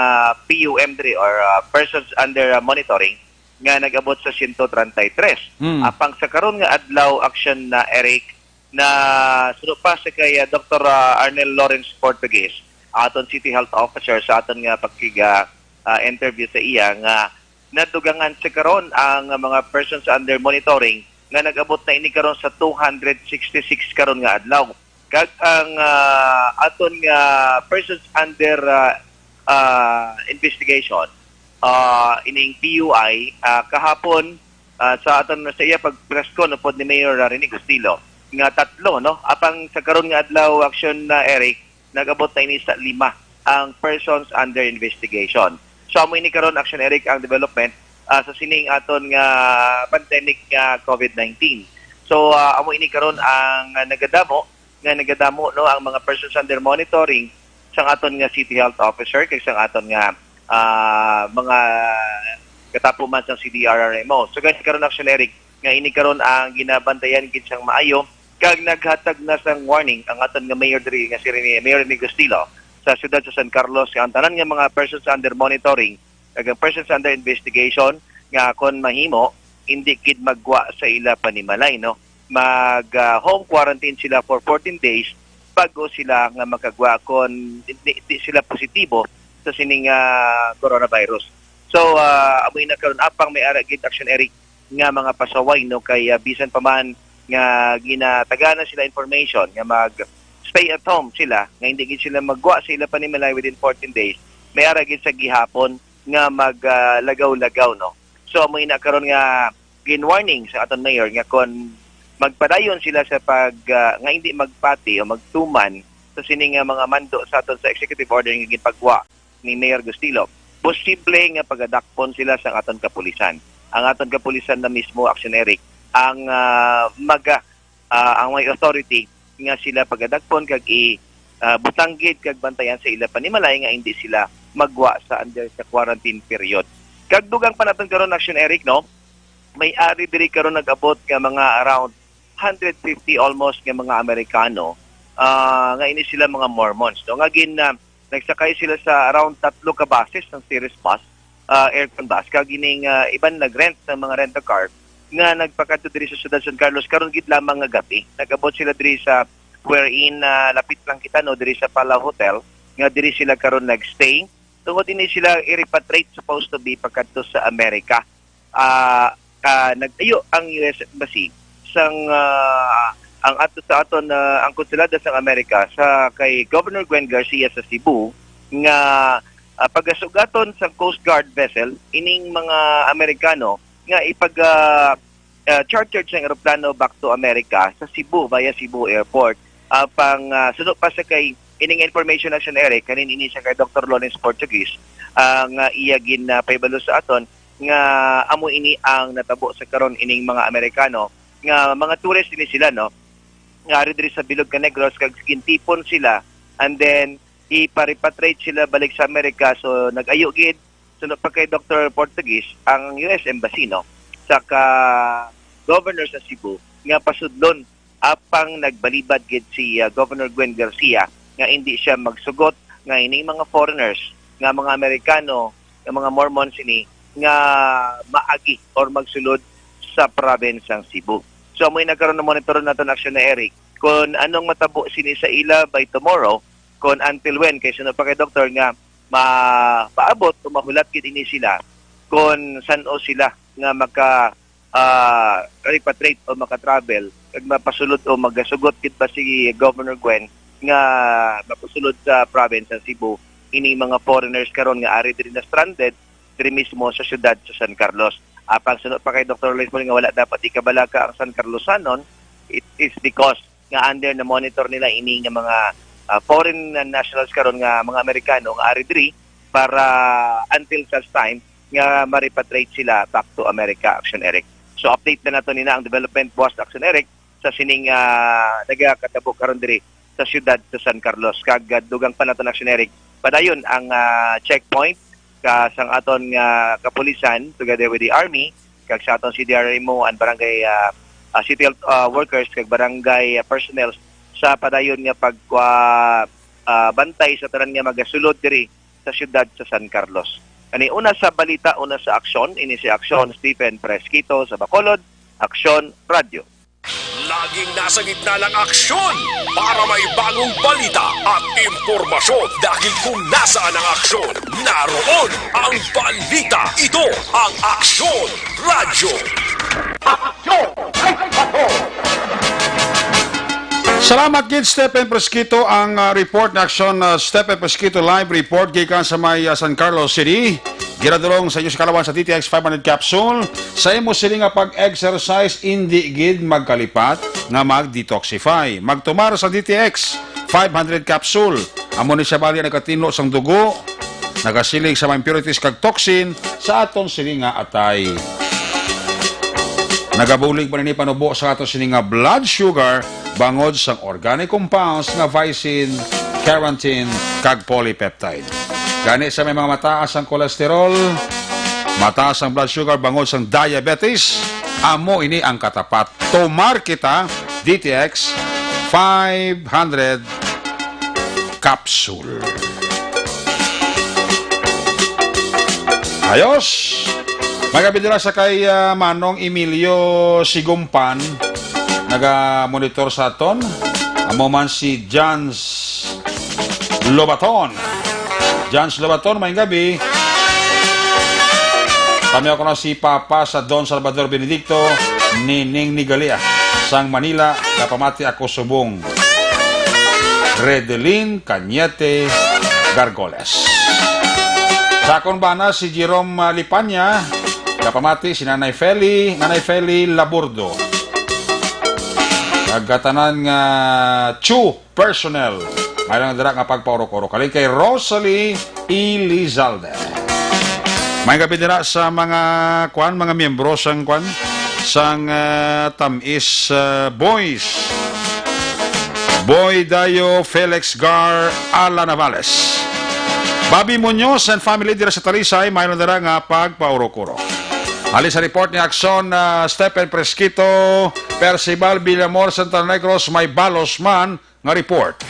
P U M diri or, ah, persons under, ah, monitoring nga nag-abot sa siyento treinta y tres. Hmm. Apang sa karon nga adlaw, Action na Eric, na suno pa sa kay, ah, Doktor, ah, Arnel Lawrence Portuguese, aton City Health Officer, sa aton nga pagkig-, ah, ah, interview sa iya nga nadugangan sa karon ang mga persons under monitoring nga nag-abot na ini karon sa two hundred sixty-six karon nga adlaw. Kag ang, ah, aton nga persons under, ah, ah, investigation, ah, ining P U I, ah, kahapon, ah, sa aton sa iya pagpresko upod ni Mayor, ah, Rene Gustilo nga tatlo, no? Apang sa karon nga adlaw, Action na Eric, nag-abot na ini sa lima ang persons under investigation. So, amo ini karon, Action Eric, ang development, ah, sa sining aton nga pandemic nga COVID nineteen. So, ah, amo ini karon ang, ah, nagadamo, nga nagadamo, no, ang mga persons under monitoring sang aton nga City Health Officer kag sang aton nga, ah, mga katapo man sang C D R R M O. So, gani karon, Action Eric, nga ini karon ang ginabantayan gid sang maayo, kag naghatag na sang warning ang aton nga mayor diri nga si Rene, Mayor Rene Gustilo sa siyudad sa San Carlos, nga ang tanan nga mga persons under monitoring kag ang persons under investigation nga kon mahimo, hindi gid maggwa sa ila panimalay, no? Mag, ah, home quarantine sila for fourteen days bago sila nga makagwa kon di, di sila positibo sa sining, ah, coronavirus. So, ah, amo na karon, apang may ara gid, Action Eric, nga mga pasaway, no, kay, ah, bisan pa man nga ginatagana sila information nga mag stay at home sila, nga hindi gid sila maggwa sa ila panimalay within fourteen days, may ara gid sa gihapon nga mag, ah, lagaw-lagaw, no. So, amo ina karon nga gin-warning sa aton mayor nga kon magpadayon sila sa pag, ah, nga hindi magpati o magtuman sa sini nga mga mando sa aton sa executive order nga ginpagwa ni Mayor Gustilo, posible nga pagadakpon sila sa aton kapulisan. Ang aton kapulisan na mismo, Action Eric, ang, ah, maga, ah, ang may authority nga sila pagadakpon kag i, ah, butang gid kag bantayan sa ila panimalay nga hindi sila magwa sa under sa quarantine period. Kag dugang pa naton karon, Action Eric, no? May ari diri karon nag-abot nga mga around hundred fifty almost nga mga Amerikano, ah, nga ini sila mga Mormons, no? Nga gin, ah, nagsakay sila sa around tatlo ka buses ng Cirrus Bus, ah, aircon bus, kag ining, ah, iban nag-rent ng mga rent-a-car nga nagpakadto diri sa siyudad San Carlos karon gid lamang nga gabi. Nag-abot sila diri sa wherein, ah, lapit lang kita, no, diri sa Palau Hotel, nga diri sila karon nag-stay. Tungod ini sila i-repatriate supposed to be pakadto sa Amerika. Ah, ah, nag-ayo ang U S Embassy sang, ah, ang ato sa aton, ah, ang konsulado sang Amerika sa kay Governor Gwen Garcia sa Cebu nga, ah, pagasugaton sang Coast Guard vessel ining mga Amerikano nga ipag, ah, ah, chartered sang eroplano back to America sa Cebu via Cebu Airport. Apang, ah, suno pa sa kay ining information, Action Eric, kanin ini sa kay Doktor Lawrence Portuguese, ah, nga iya gin, ah, pahibalo sa aton nga amo ini ang natabo sa karon ining mga Amerikano nga mga tourist ini sila, no, nga ari diri sa Bilog ka Negros kag gintipon sila and then ipa-repatriate sila balik sa Amerika. So nag-ayo gid suno pa kay Doktor Portuguese, ang U S Embassy, no, sa ka governor sa Cebu nga pasudlon, apang nagbalibad gid si, ah, Governor Gwen Garcia nga indi siya magsugot nga ining mga foreigners, nga mga Amerikano, nga mga Mormon sini nga maagi or magsulod sa province sang Cebu. So, amoy nagkaroon na monitor naton aksyon na, Eric, kung anong matabo sini sa ila by tomorrow, kung until when, kay suno pa kay Doktor nga mapaabot o mahulat gid ini sila kung san-o sila nga maka, ah, repatriate o maka-travel, kag mapasulod o magasugot gid ba si Governor Gwen nga mapasulod sa province sa Cebu ini mga foreigners karon nga ari diri na stranded diri mismo sa siyudad sa San Carlos. Apang suno pa kay Doktor Lesmond nga wala dapat ikabalaka ang San Carlosanon, it is because nga under na monitor nila ini nga mga, ah, foreign nationals karon nga mga Amerikano nga ari diri para until such time nga ma-repatriate sila back to America, Action Eric. So, update na nato nina ang development, Boss Action Eric, sa sining, ah, nagakatabo karon diri sa siyudad sa San Carlos. Kag, ah, dugang pa naton, Action Eric, padayon ang, ah, checkpoint ka sang aton nga kapulisan together with the army kag sa aton C D R M O and barangay, ah, ah, city health, ah, workers kag barangay, ah, personnel sa padayon nga pag, ah, ah, bantay sa tanan nga magasulod diri sa siyudad sa San Carlos. Kani una sa balita, una sa aksyon, ini si Aksyon Stephen Fresquito sa Bacolod, Aksyon Radio. Laging nasa gitna ng aksyon para may bagong balita at impormasyon, dahil kung nasaan ang aksyon, naroon ang balita. Ito ang Aksyon Radyo. Aksyon! Ay, pato! Salamat gid, Stephen Fresquito, ang, ah, report na aksyon, ah, Stephen Fresquito live report gikan sa may, ah, San Carlos City. Ginadulong sa inyo sa kalawan sa D T X five hundred capsule. Sa imo sini nga pag-exercise, indi gid magkalipat nga mag-detoxify. Magtumar sa D T X five hundred capsule. Amo ni siya bali ang nagatinlo sang dugo, nagasiling sa mga impurities kag toxin sa aton sini nga atay. Nagabulig man ini panubo sa aton sini nga blood sugar bangod sang organic compounds nga vicin, carotene, kag polypeptide. Gani sa may mga mataas ang cholesterol, mataas ang blood sugar bangod sang diabetes, amo ini ang katapat. Tumar kita, D T X five hundred capsule. Ayos! May gabindula sa kay, ah, Manong Emilio Sigumpan, naga-monitor sa aton. Amo man si Jans Lobaton. Jans Lobaton, may gabi. Tamiyaw ko na si Papa sa Don Salvador Benedicto, Nining Nigalia, sang Manila, kapamati ako subong. Redelin Cañete Gargoles. Sa akon bana si Jerome, ah, Lipanya, kapamati si Nanay Feli, Nanay Feli Laburdo. Kag katanan nga Chu personnel. May lang dira nga pagpaurok-urok. Halin kay Rosalie Elizalde. May gabi dira sa mga, kwan, mga miyembro sang, kwan, sang, ah, Tamis, ah, Boys. Boy Dayo, Felix Gar, Ala Navales. Bobby Muñoz and family dira sa Talisay, may lang dira nga pagpaurok-urok. Halin sa report ni Aksyon, ah, Stephen Fresquito, Percival Villamor, Santa Negros, may balos man nga report.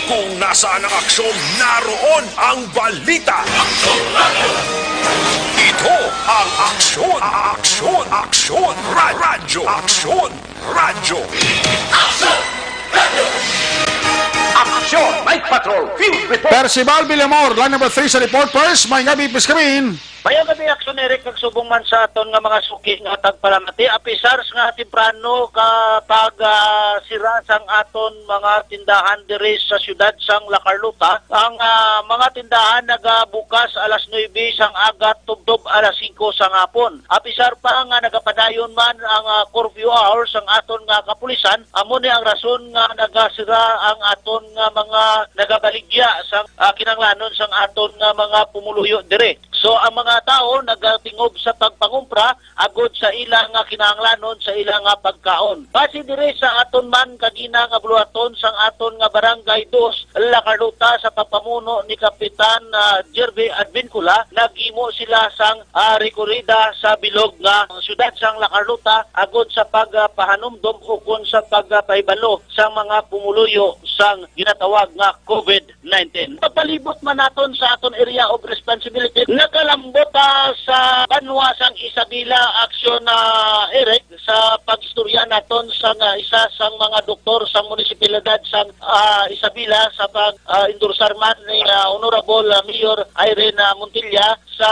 Kung nasaan ang aksyon, naroon ang balita. Ito ang Aksyon, Aksyon, Aksyon, Ra-, Radyo, Aksyon, Radyo. Aksyon, Night Patrol, Field Report. Percival Villamor, line number three sa report. First, may gabi, Miss Kamin. Mayong gabi, Aksyon Eric, kag subong man sa aton nga mga suki nga tagpalamati. Apisar nga temprano ka pag, ah, sira sang aton mga tindahan diri sa siyudad sang La Carlota. Ang, ah, mga tindahan nagabukas alas nuebe sang aga tubtob alas singko sang hapon. Apisar pa nga nagapadayon man ang, ah, curfew hours sang aton nga kapulisan, amo ni ang rason nga nagasira ang aton nga mga nagabaligya sang, ah, kinahanglanon sang aton nga mga pumuluyo diri. So, ang mga nga tawo nagatingog sa pagpangumpra agod sa ila nga kinahanglanon sa ila nga pagkaon. Base diri sa aton man kagina nga buluhaton sang aton nga Barangay Dos, La Carlota, sa pagpamuno ni Kapitan, ah, Jervy Advincula, naghimo sila sang, ah, rekorida sa bilog nga syudad sang La Carlota agod sa pagpahanumdom ukon sa pagpahibalo sang mga pumuluyo sang ginatawag nga COVID nineteen. Pagpalibot man naton sa aton area of responsibility, nakalambot, ah, sa banwa sang Isabela Action, ah, Eric, sa pag-istorya naton sa nga isa sang mga doktor sa munisipalidad sang, ah, Isabela sa pag, ah, endorsar man ni, ah, Honorable, ah, Mayor Irene, ah, Montilla sa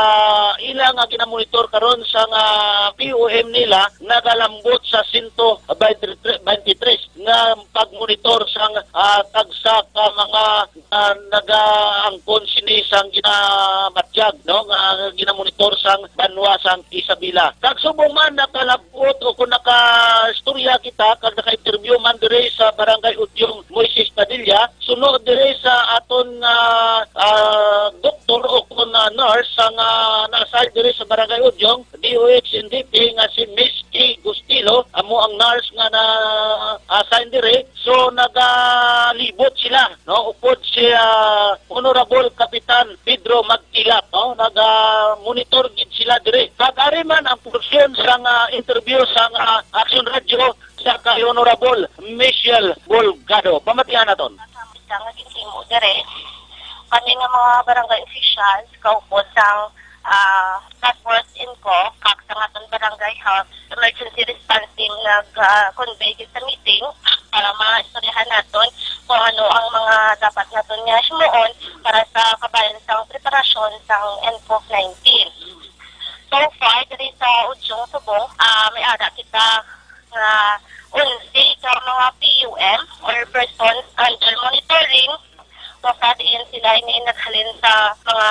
ila nga ginamonitor karon sang, ah, P O M nila nagalambot sa sento baynte tres nga pagmonitor sang, ah, tagsa ka mga, ah, nagaangkon sini sang ginamatyag, no, nga ginamonitor sang banwa sang Isabela. Kag subong man nakalab-ot o kung nakaistorya kita kag naka-interview man diri sa Barangay Udyong Moises Padilla, suno diri sa aton nga, ah, doktor o kung, ah, nurse nga na-assign diri sa Barangay Udyong, D O H N D P, nga si Miss Kay Gustilo, amo ang nurse nga na-assign diri. So, nagalibot sila, no? Upod si, ah, Honorable Kapitan Pedro Magtilap, no? Naga-monitor gid sila diri. Kag ari man ang porsyon sang, ah, interview sang, ah, Action Radio sa kay Honorable Michelle Bolgado. Pamatian naton. Nga gintimo diri, kami nga mga barangay officials, kaupod sang, ah, Task Force ENCOF, kag sa aton barangay health emergency response team, nag, ah, convey gid sa meeting para maistoryahan naton kung ano ang mga dapat naton nga himuon para sa kabahin sang preparasyon sang ENCOF nineteen. So far, diri sa Udyong subong, ah, may ara kita nga onse ka mga P U M or persons under monitoring, kung sa diin sila ini naghalin sa mga,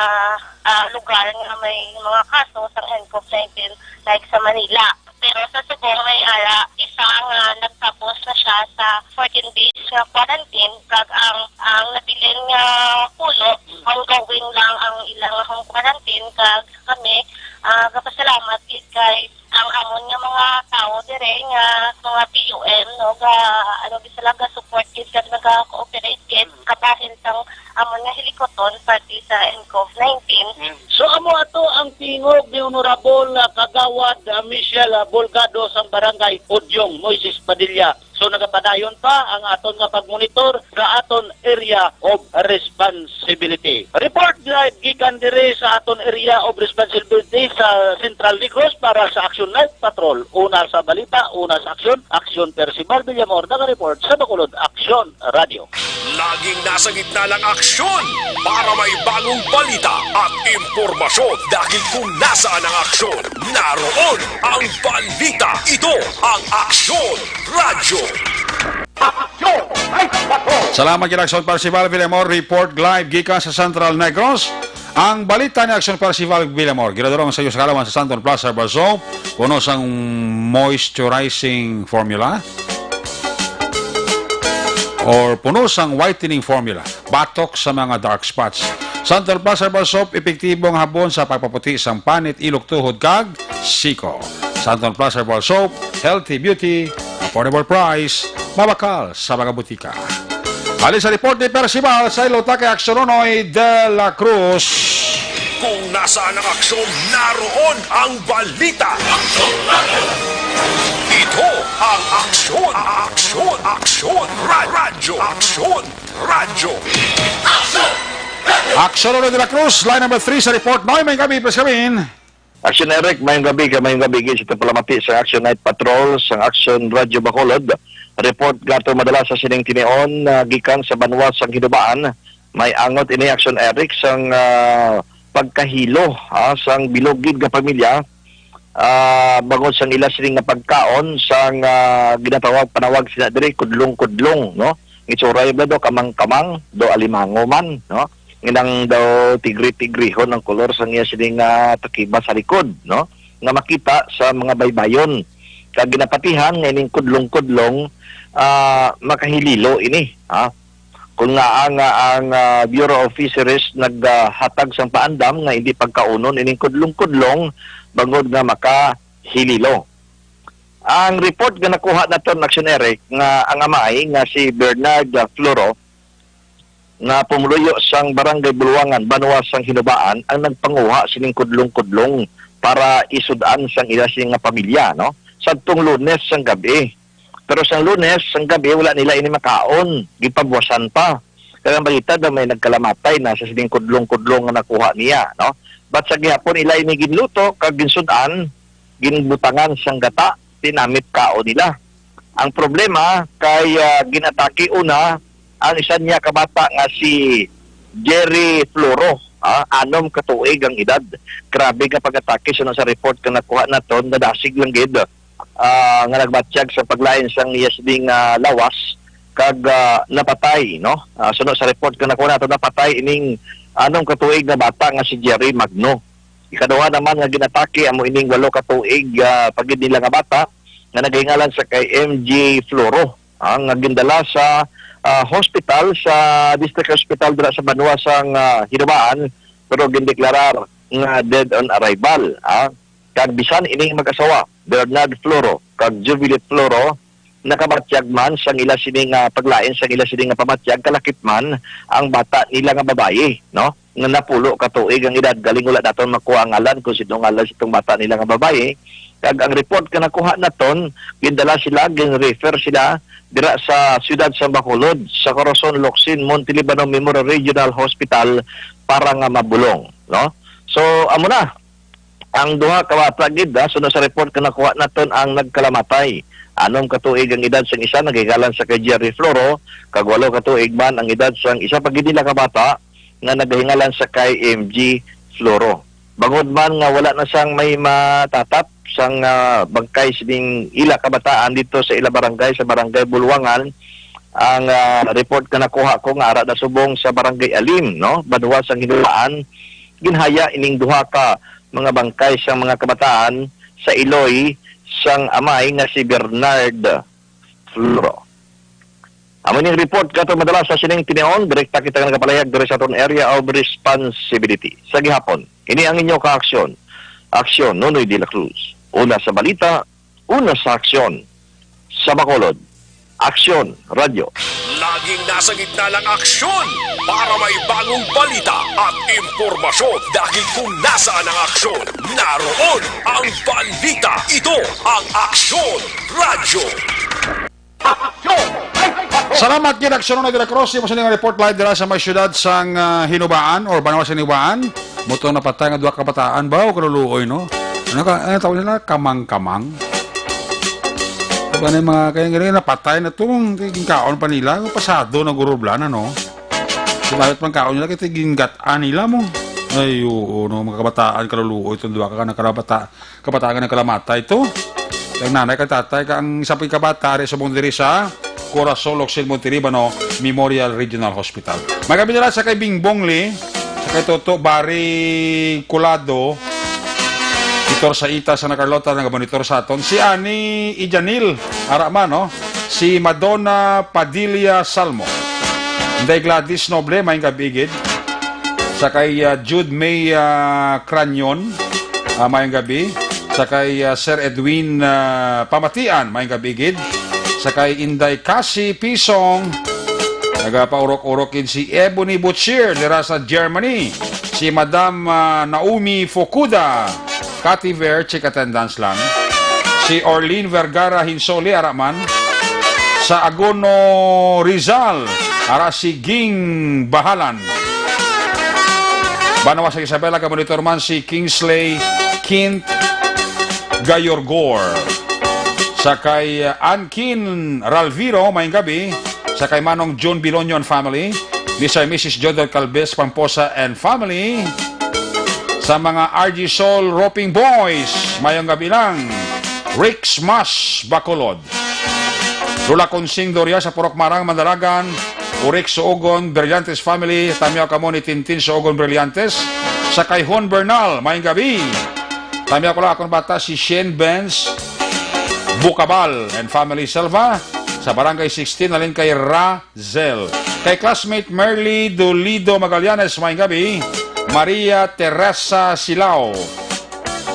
ah, lugar nga may mga kaso sang ENCOF nineteen, like sa Manila. Pero sa subong may ara isa nga nagtapos na siya sa fourteen days nga quarantine, kag ang, ang nabilin nga puno, ongoing lang ang ilang home quarantine, kag kami, ah, gapasalamat gid kay ang amon nga mga tawo dire nga mga P U M, no, ga, ano, gid sila, ga-support gid kag naga-cooperate gid kabahin sang amon nga hilikoton parte sa ENCOF nineteen. So, amo ato ang tingog ni Honorable, ah, Kagawad, ah, Michelle, ah, Bolgado sang Barangay Udyong, Moises Padilla. So, nagapadayon pa ang aton nga pagmonitor sa aton area of responsibility. Report live gikan diri sa aton area of responsibility sa Central Negros para sa Action Night Patrol. Una sa balita, una sa aksyon, Aksyon Percival Villamor, naga-report sa Bacolod Aksyon Radio. Laging nasa gitna ng aksyon para may bagong balita at impormasyon. Dahil kung nasaan ang aksyon, naroon ang balita. Ito ang Aksyon Radyo. Aksyon! Ay, patrol! Salamat gid, Aksyon Percival Villamor. Report live gikan sa Central Negros. Ang balita ni Aksyon Percival Villamor, ginadurong sa iyo sa kaalaman sa Santon Plus Herbal Soap, puno sang moisturizing formula or puno sang whitening formula, batok sa mga dark spots. Santon Plus Herbal Soap, epektibo nga habon sa pagpaputi sang panit, ilok, tuhod, kag siko. Santon Plus Herbal Soap, healthy beauty, affordable price, mabakal sa mga butika. Halin sa report ni Percival, sa ilo ta kay Aksyon Nonoy de la Cruz. Kung nasaan ang aksyon, naroon ang balita. Ito ang Aksyon, Aksyon, Aksyon, Ra-, Radyo, Aksyon, Radyo. Aksyon Nonoy de la Cruz, line number three sa report. Noy, may gabi, please come in. Action Eric, mayong gabi ka, mayong gabi gid sa palamati sa Action Night Patrol sang Action Radio Bacolod. Report nga ato madala sa sining tinion, ah, gikan sa banwa sang Hinubaan. May angot ini, Action Eric, sang, ah, pagkahilo, ah, sang bilog gid nga pamilya, ah, bangod sang ila sining nga pagkaon sang, ah, ginatawag, panawag sila diri, kudlong-kudlong, no? Itsura bala do kamang-kamang, do alimango man, no? Nginang daw tigri-tigrihon ang kolor sang iya sini nga takiba sa likod, no? Nga makita sa mga baybayon. Kag ginapatihan nga ining kudlong-kudlong, ah, makahililo ini, ha? Kung nga ang, ah, ang, ah, Bureau of Fisheries naghatag sang paandam nga hindi pagkaunon ining kudlong-kudlong bangod nga makahililo. Ang report nga nakuha naton, Action Eric, nga ang amay nga si Bernard, ah, Floro, nga pumuluyo sang Barangay Buluangan, banwa sang Hinubaan, ang nagpanguha sining kudlong-kudlong para isud-an sang ila sini nga pamilya, no? Sadtong Lunes sang gabi. Pero sang Lunes sang gabi, wala nila ini makaon, gipabuwasan pa. Kaya ang balita daw may nagkalamatay na sa sining kudlong-kudlong nga nakuha niya, no? But sa gihapon, ila ini ginluto kag ginsud-an, ginbutangan sang gata, tinamit kaon nila. Ang problema kay, ah, ginatake una ang isa niya ka bata nga si Jerry Floro, ah, anom ka tuig ang edad. Grabe nga pag-atake, suno sa report nga nakuha naton, nadasig lang gid, ah, nga nagbatyag sa paglain sang iya sining, ah, lawas kag, ah, napatay, no? Ah, suno sa report nga nakuha naton, napatay ining anom ka tuig nga bata nga si Jerry Magno. Ikaduha naman nga ginatake amo ining walo ka tuig, ah, pa gid nila nga bata nga nagahingalan sa kay M J Floro, ah, nga gindala sa, ah, hospital, sa District Hospital dira sa banwa sang, ah, Hinubaan, pero gindeklarar nga dead on arrival, ah. Kag bisan ining mag-asawa, Bernard Floro kag Jubilet Floro, nakabatyag man sang ila sini nga paglain sang ila sini nga pamatyag, kalakip man ang bata nila nga babayi, no? Nga napulo ka tuig ang edad, galing wala naton makuha ang ngalan kung sino ang ngalan sa itong bata nila nga babayi. Kag ang report nga nakuha naton, gindala sila, gin-refer sila dira sa siyudad sa Bacolod, sa Corazon Locsin Monte Libano Memorial Regional Hospital para nga mabulong, no? So, amo na. Ang duha ka bata gid, ah, suno sa report nga nakuha naton, ang nagkalamatay. Anom ka tuig ang edad sang isa, naghigalan sa kay Jerry Floro, kag walo ka tuig man ang edad sang isa pa gid nila ka bata nga nagahingalan sa kay M G Floro. Bangod man nga wala na sang may matatap sang, ah, bangkay sining ila kabataan dito sa ila barangay, sa Barangay Buluangan, ang, ah, report nga nakuha ko nga ara na subong sa Barangay Alim, no? Banwa sang Hinubaan, ginhaya ining duha ka mga bangkay sang mga kabataan sa iloy sang amay nga si Bernard Floro. Amo ning report kato madala sa sining tinion, direkta kita nga nagapalahayag diri sa aton area of responsibility. Sa gihapon, ini ang inyo kaaksyon. Aksyon, Nonoy de la Cruz. Una sa balita, una sa aksyon. Sa Bacolod, Aksyon Radyo. Laging nasa gitna ng aksyon para may bagong balita at impormasyon, dahil kung nasaan ang aksyon, naroon ang balita. Ito ang Aksyon Radyo. Salamat gid, Aksyon Nonoy de la Cruz. Imo sini nga report live dira sa may siyudad sang, ah, Hinubaan or banwa sa Hinubaan. Amo to napatay nga duha ka kabataan ba o kaluluoy, no? Ano ka, ano tawag nila? Kamang-kamang? Ano yung mga, kaya nga napatay na to, kay ginkaon pa nila, pasado na gurublan, ano? Sumayot man kaon nila, kay gingat-an nila mo. Ay, oo, no, mga kabataan, kaluluoy, itong duha ka, nakarabata, kabataan nga nagkalamatay to. Kay nanay, kay tatay, kay ang isa pa'y kabata, ari subong diri sa Corazon, Locsin, Monte Libano Memorial Regional Hospital. May kami nila sa kay Bingbong Lee, sa kay Toto Barry Colado, Vitor Saita sa Nacarlota, nagamonitor sa aton. Si Ani Ijanil, ara man, no? Si Madonna Padilla Salmo. Inday Gladys Noble, maayong gabi gid. Sa kay, ah, Jude May, ah, Cranion, ah, maayong gabi. Sa kay, ah, Sir Edwin, ah, Pamatian, maayong gabi gid. Sa kay Inday Cassie Pisong, nagapaurok-urok gid si Ebony Butcher dira sa Germany. Si Madam, ah, Naomi Fukuda, Kativer, chick attendance lang. Si Orlene Vergara Hinsoli, ara man. Sa Agono, Rizal, ara si Ging Bahalan. Banwa sa Isabela, ka-monitor man si Kingsley Kint Gayorgor. Sa kay, uh, Ankin Ralviro, maayong gabi. Sa kay Manong John Bilonyo and family. Mister and Missus Jodel Calves Pamposa and family. Sa mga R G Soul Roping Boys, maayong gabi lang. Rick Smash Bacolod. Lola Consing Doria sa Purok Marang, Mandalagan. Urik Suogon, Brillantes family. Tamyaw kamo ni Tintin Suogon Brillantes. Sa kay Hon Bernal, maayong gabi. Tamyaw ko lang akong bata, si Shane Benz Bukabal and family Selva. sa Barangay sixteen, halin kay Razel. Kay classmate Merly Dolido Magallanes, maayong gabi. Maria Teresa Silao,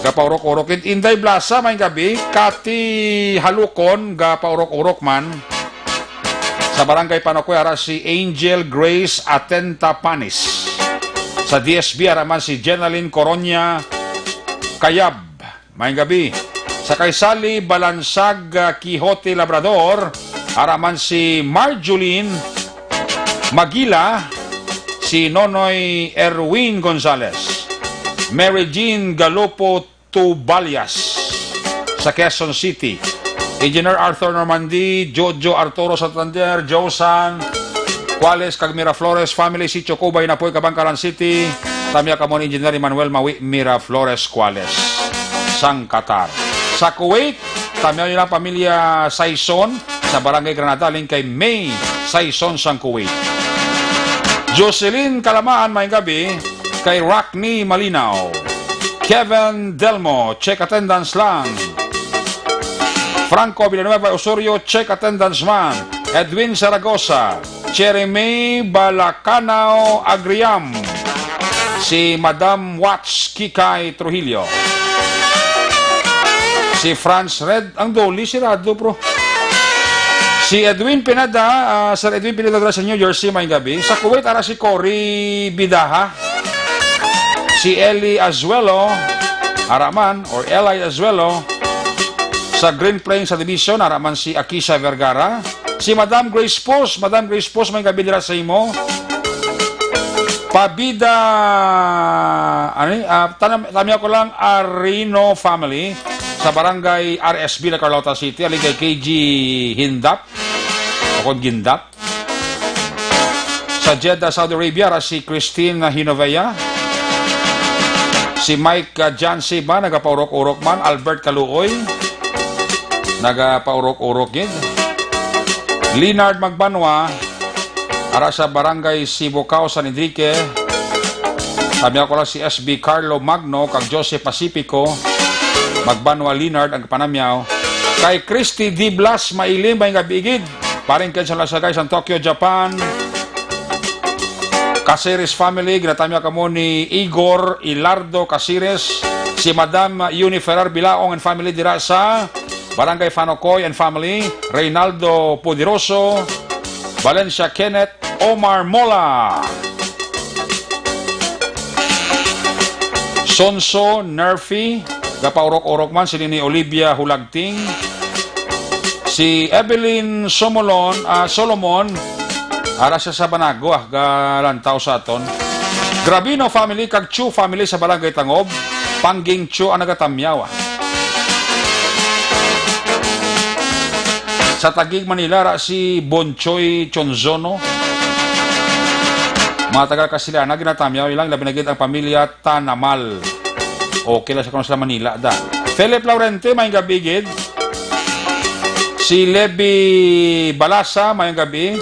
gapaurok-urok. Inday Blasa, maayong gabi. Kati Halukon, gapaurok-urok man. Sa Barangay Panokoy, ara si Angel Grace Atenta Panis. Sa D S B, ara man si Jenaline Coronia Kayab. Maayong gabi. Sa kay Sally Balansag, ah, Quijote Labrador, ara man si Marjolin Magila, si Nonoy Erwin Gonzalez, Mary Jean Galopo Tubalias sa Quezon City, Engineer Arthur Normandy, Jojo Arturo Santander, Josan Cuales, kag Miraflores family, Sitio Cubay, Napoy, Kabangkalan City. Tamya kamo ni Engineer Emmanuel Mawi Miraflores Cuales sang Qatar. Sa Kuwait, tamya nila pamilya Saison sa Barangay Granada, halin kay May Saison sang Kuwait. Jocelyn Kalamaan, maayong gabi. Kay Rockney Malinaw, Kevin Delmo, check attendance lang. Franco Villanueva Osorio, check attendance man. Edwin Zaragoza, Jeremy Balacanaw Agriam, si Madam Watch Kikay Trujillo, si Franz Red, ang Dolly, sirado, bro. Si Edwin Pineda, ah, Sir Edwin Pineda, dira sa New Jersey, maayong gabi. Sa Kuwait, ara si Cory Bidaha, si Eli Azuelo, ara man, or Eli Azuelo. Sa Green Plains Subdivision, ara man si Akisa Vergara. Si Madam Grace Pos, Madam Grace Pos, maayong gabi dira sa imo. Pabida, ano ni? Ah, tanam-, tamya ko lang, Arino family sa Barangay R S B, La Carlota City, halin kay K G Hindap, o kon Gindap. Sa Jeddah, Saudi Arabia, ara si Christine Hinovea. Si Mike, ah, John Siba, nagapaurok-urok man. Albert Kaluoy, nagapaurok-urok gid. Leonard Magbanwa, ara sa Barangay Sibocao, San Enrique. Tamya ko lang si S B Carlo Magno kag Jose Pacifico. Magbanwa Leonard ang panamyaw. Kay Christy D. Blas, Mailim, maayong gabi gid. Paring Kenson Lasagay sang Tokyo, Japan. Caceres family, ginatamya kamo ni Igor Ilardo Caceres, si Madam Euni Ferrer Bilaong and family dira sa Barangay Fanocoy and family, Reynaldo Poderoso, Valencia Kenneth, Omar Mola, Sonso Nerfi, gapaurok-urok man, si Nini Olivia Hulagting, si Evelyn Somolon, ah, Solomon, ara siya sa Banago, ah, galantaw sa aton. Gravino family kag Chu family sa Barangay Tangob, Pangging Chu ang nagatamyaw, ah. Sa Taguig, Manila, ra si Bonchoy Chonzono. Mga taga Castellana, ginatamyaw ilang, labi na gid ang pamilya Tanamal. Okay lang sa kuno sila Manila, da. Philip Laurente, maayong gabi gid. Si Levi Balasa, maayong gabi.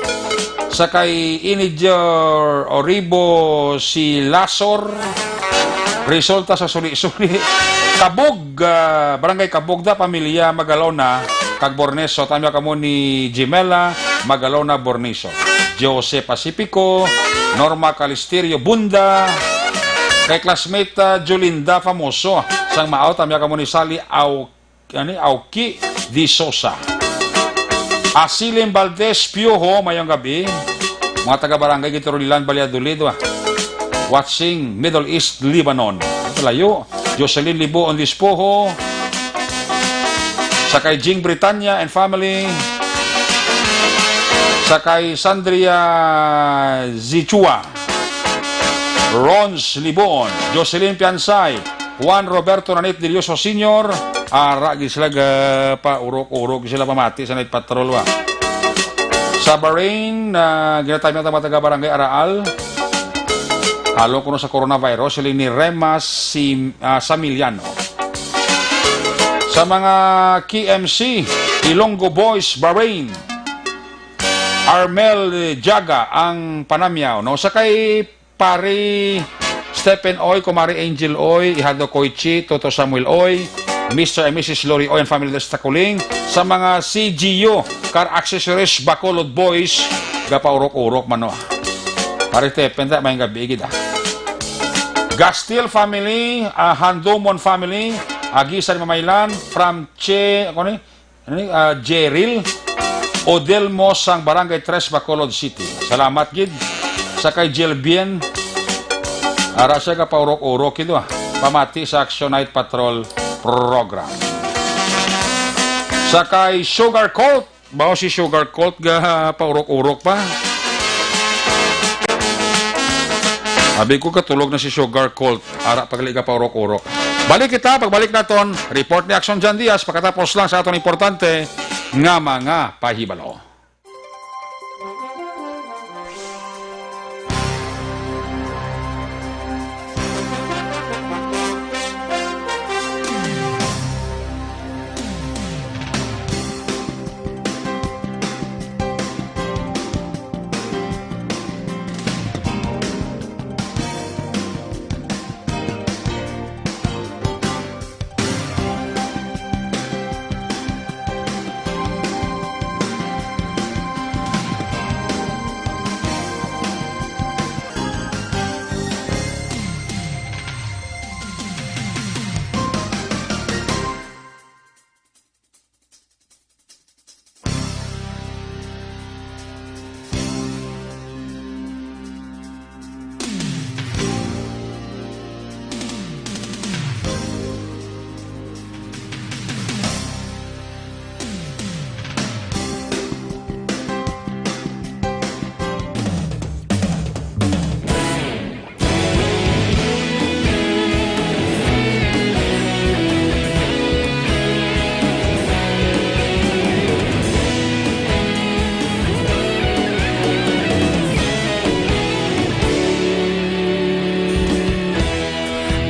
Sa kay Iniger Oribo, si Lasor. Resulta sa suli-suli. Kabug, ah, Barangay Kabug da, pamilya Magalona, kag Borneso. Tamya kamo ni Jimela Magalona Borneso. Jose Pacifico, Norma Calisterio Bunda, kay classmate, ah, Jolinda Famoso. Sang Mao, tamya kamo ni Sally Au-, ani, Auki Di Sosa. Asilim Valdez Piojo, maayong gabi. Mga taga Barangay Giturulilan, Valladolid, wa. Watching Middle East, Lebanon. Layo. Jocelyn Libuon Dispoho. Sa kay Jing Britanya and family. Sa kay Sandria Zichua. Rons Libuon. Jocelyn Piansay. Juan Roberto Nanit Delioso Senior, ara gid sila ga-, pa-urok-urok sila pamati sa night patrol, wa. Sa Bahrain, ah, ginatamyaw ang mga taga Barangay Araal. Halong kuno sa coronavirus, sila ni Remas si, ah, Samiliano. Sa mga K M C, Ilonggo Boys, Bahrain, Armel Jaga ang panamyaw, no? Sa kay Pari Stephen Oy, Kumari Angel Oy, Ihado Koichi, Toto Samuel Oy, Mister and Missus Lorioy and family sa Taculing, sa mga C G U, Car Accessories, Bacolod Boys, gapaurok-urok man, no? Pare Tepen, ta, may gabi, gid, ah. Gastil family, ah, Handomon family, agi sa Mamaylan, from Che, ako ni? Ano ni? Ah, Jeril Odelmo sang Barangay Tres, Bacolod City. Salamat gid sa kay Jelbien. Ara siya ka paurok-urok ito, ah. Pamati sa Action Night Patrol Program. Sa kay Sugar Cult. Bao si Sugar Cult ga paurok-urok pa. Abi ko katulog na si Sugar Cult. Ara pa gali ka paurok-urok. Balik kita, pagbalik naton, report ni Action Jan Diaz, pagkatapos lang sa aton importante nga mga pahibalo.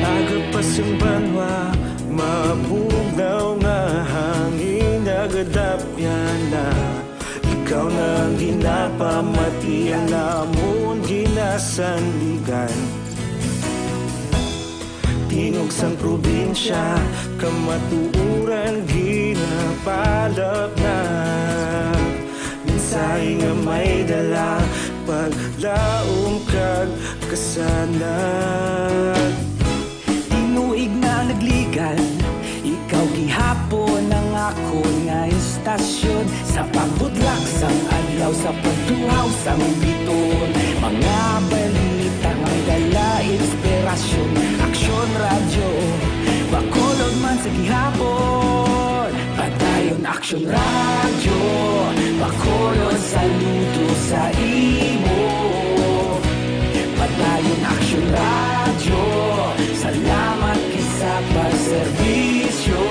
Aga pa sang banwa, mabugnaw nga hangin, nagadapyan na. Ikaw na ang ginapamatian namon ginasandigan. Tingog sang probinsya, kamatuoran ginapalapnag. Mensahe nga may dala, paglaom kag kasanag. Tinuig na nagligan, ikaw gihapon ang akon nga istasyon. Sa pagbutlak sang adlaw, sa pagtuhaw sang biton, mga balita nga may dala inspirasyon. Aksyon Radyo, Bacolod man sa gihapon. Padayon Aksyon Radyo, Bacolod, saludo sa imo. Padayon Aksyon Radyo, salamat gid sa pagserbisyo.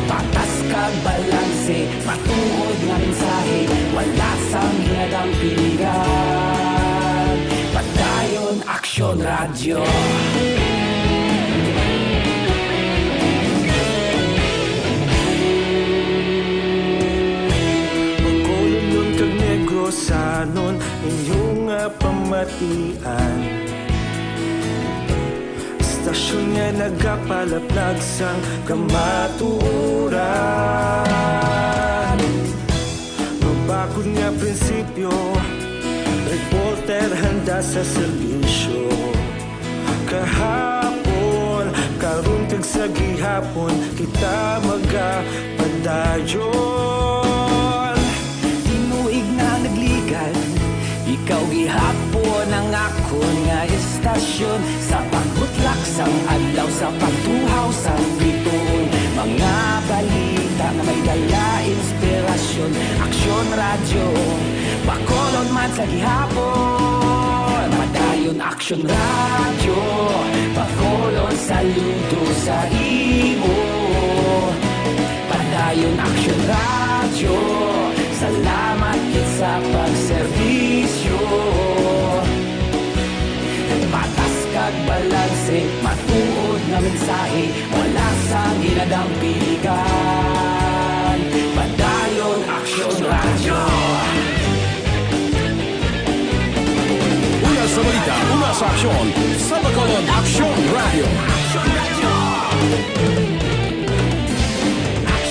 Patas kag balanse, matuod nga mensahe, wala sang ginadampingan. Padayon Aksyon Radyo. Bacolodnon kag Negrosanon, inyo nga pamatian. Istasyon nga nagapalapnag sang kamatuoran. Mabakod nga prinsipyo, reporter handa sa serbisyo. Kahapon, karon, kag sa gihapon, kita magapadayon. Tinuig na nagligan, ikaw gihapon ang akon nga istasyon. Sa pagbutlak sang adlaw, sa pagtuhaw sang biton, mga balita nga may dala inspirasyon. Aksyon Radyo, Bacolod man sa gihapon. Padayon Aksyon Radyo, Bacolod, saludo sa imo. Padayon Aksyon Radyo, salamat gid sa pagserbisyo. Patas kag balanse, matuod nga mensahe, wala sang ginadampingan. Padayon Aksyon Radyo. Una sa balita, una sa aksyon, sa Bacolod Aksyon Radyo. Aksyon Radyo.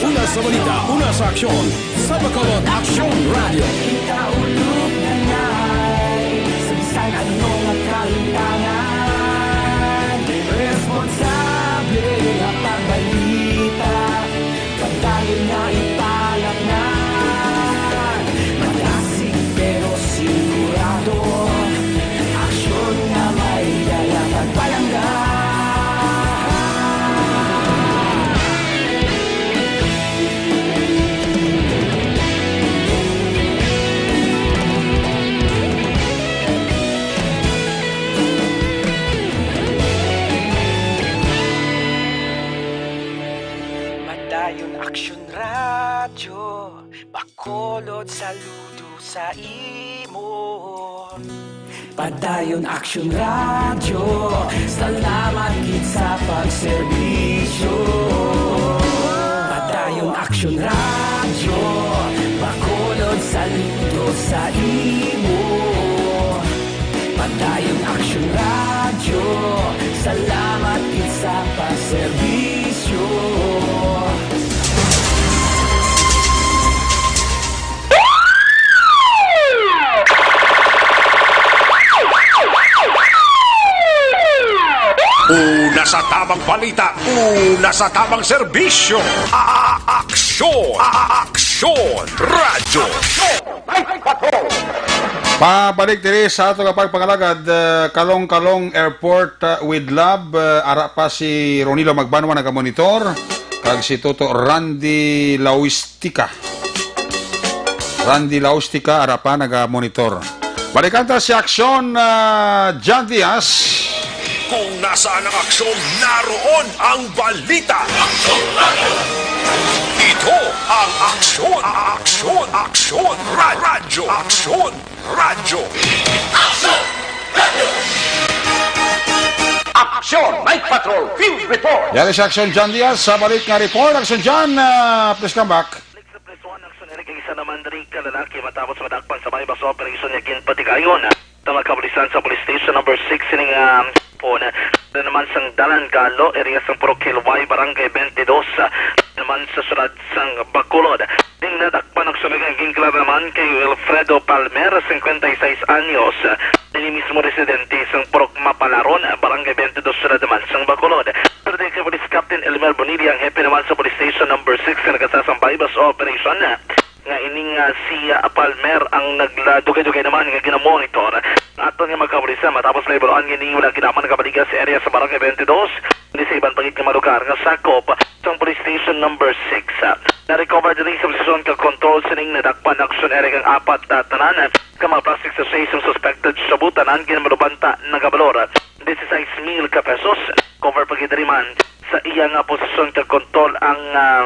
Una sa balita, una sa aksyon, sa Bacolod Aksyon Radio. Kita ulog na ngay, sa bisan ano nga kalintangan, responsable nga pagbalita, padayon nga ipalatnan. Malasig pero sigurado, aksyon nga may dala kag palangga. Padayon Aksyon Radyo, Bacolod, saludo sa imo. Padayon Aksyon Radyo, salamat gid sa pagserbisyo. Padayon Aksyon Radyo, Bacolod, saludo sa imo. Padayon Aksyon Radyo, salamat gid sa pagserbisyo. Una sa tamang balita, una sa tamang serbisyo. A-, aksyon, a-, aksyon, radyo. Pabalik diri sa ato nga pagpangalagad, uh, Kalong-Kalong Airport, uh, with Love, uh, ara pa si Ronilo Magbanwa nagamonitor, kag si Toto Randy Lawistica. Randy Laustica, ara pa, naga-monitor. Balikan ta si Aksyon, ah, John Diaz. Kung nasaan ang aksyon, naroon ang balita. Ito ang Aksyon, Aksyon, Aksyon, Ra-, Radyo, Aksyon, Radyo. Aksyon, Night Patrol, Field Report. Yari si Aksyon John Diaz sa balik nga report. Aksyon John, ah, please come back. Sa Press One, aksyon, Eric, ang isa naman diri ka lalaki matapos madakpan sa buy-bust operation nga ginpatigayon sa mga kapulisan sa Police Station Number Six sining, ah, hapon. Diri naman sang Dalan Galo, area sang Purok Hilway, Barangay Twenty-Dos, ah, naman sa siyudad sang Bacolod. Ding nadakpan ang sumigang ginkilala naman kay Wilfredo Palmer, singkwenta y seis anyos. Ini mismo residente sang Purok Mapalaron, Barangay Twenty-Dos, siyudad naman sang Bacolod. Pero din kay Police Captain Elmer Bonilla, ang hepe naman sa Police Station Number Six nga nagasa sang buy-bust operation, nga ining, ah, si, ah, Palmer ang nagla-, dugay-dugay naman nga ginamonitor. Aton nga mga kapulisan, matapos mahibaluan nga ini wala gid man nagabaligya sa area sa Barangay Twenty-Dos, kundi sa iban pa gid nga mga lugar nga sakop sang Police Station Number Six. Na-recover diri sa posisyon kag kontrol sining nadakpan aksyon, Eric, ang apat na tanan ka mga plastic sachet sang suspected shabu, tanan ginamaluban ta nagabalor dieciséis mil ka pesos. Cover pa gid diri man sa iya nga posisyon kag kontrol ang, ah,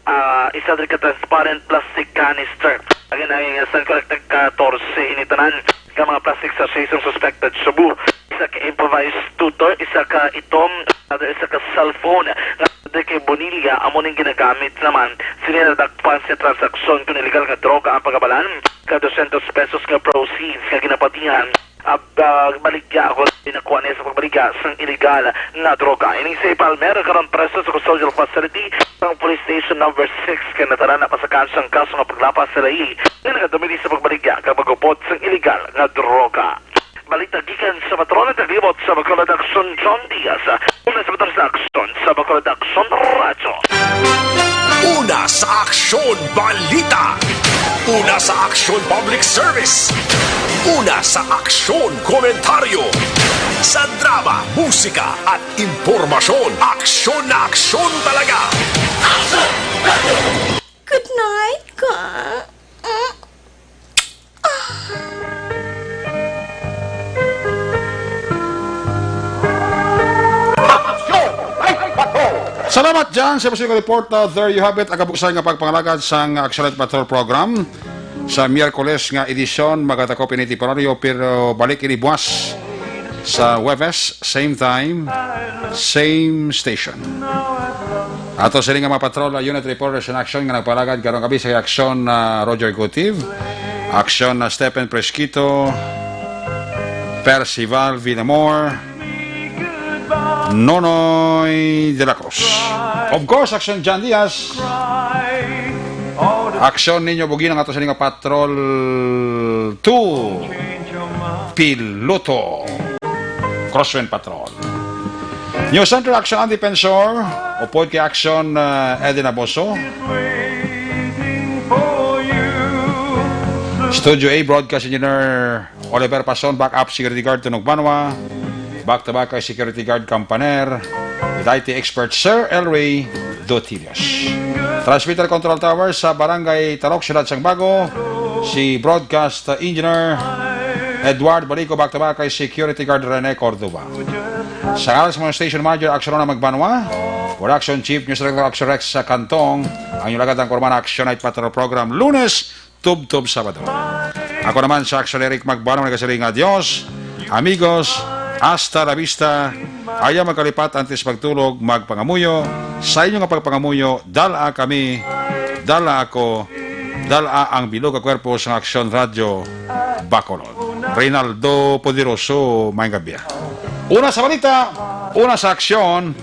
ah, isa diri ka transparent plastic canister. Again, ay sang katorse ini tanan ka mga plastic sachet sang suspected shabu, isa ka improvised tutor, isa ka itom, another isa ka cellphone. Nga diri kay Bonilla, amo ning ginagamit naman sini nadakpan sa transaksyon kun illegal nga droga ang pagabalan ka dosyentos pesos nga proceeds nga ginapatihan. Ab-, ah, baligya ako, pinakuha niya sa pagbaligya sang illegal nga droga. Ining si Palmer karon preso sa custodial facility sang Police Station Number Six, kay nataran na pasakaan sang kaso nga paglapas sa layi nga nagadumili sa pagbaligya kag pagupod sang illegal nga droga. Balita gikan sa Patrol, naglibot sa Bacolod Aksyon, John Diaz. Una sa Patrol sa Aksyon sa Bacolod Aksyon Radyo. Una sa Aksyon Balita. Una sa Aksyon Public Service. Una sa Aksyon Komentaryo. Sa drama, musika at impormasyon, aksyon na aksyon talaga. Good night, ka. Salamat, Jan, sa imong report. Uh, there you have it, ang kabuksan nga pagpangalagad sang Aksyon Night Patrol Program. Sa Miyerkules nga edisyon, magatakop ini temporaryo, pero balik ini buwas sa Huwebes, same time, same station. Ato sini nga mga patrol, uh, unit reporters in action nga nagpalagad karong gabi sa aksyon, uh, Roger Gutiv, aksyon na Stephen Presquito, Percival Villamor, Nonoy de la Cruz. Of course, Aksyon John Diaz. Aksyon ninyo, bugi na nga to sa nga Patrol two. Piloto. Crosswind Patrol. New Central, Aksyon Andy Pensor. Upod kay Aksyon, uh, Eddie Naboso. Studio A, Broadcast Engineer Oliver Pason, backup security guard Tunog Banwa, back to back kay security guard Campaner, with I T expert Sir Elway Dotilios. Transmitter control tower sa Barangay Talok, Siyudad sang Bago, si broadcast engineer Edward Balico, back to back kay security guard Rene Cordova. Sa ngalan sa mga station manager, Aksyon na Magbanwa, production chief, news director, Aksyon Rex sa Kantong, ang inyong lagad ang Kurman Aksyon Night Patrol Program, Lunes, tubtob Sabado. Ako naman sa Aksyon Eric Magbanwa, nagasiling nga, "Adios, amigos, hasta la vista." Ayaw magkalipat antes magtulog, magpangamuyo. Sa inyo nga pagpangamuyo, dala kami, dala ako, dala ang bilog nga kwerpo sa Aksyon Radyo Bacolod. Reynaldo Poderoso, may gabi. Una sa balita, una sa aksyon,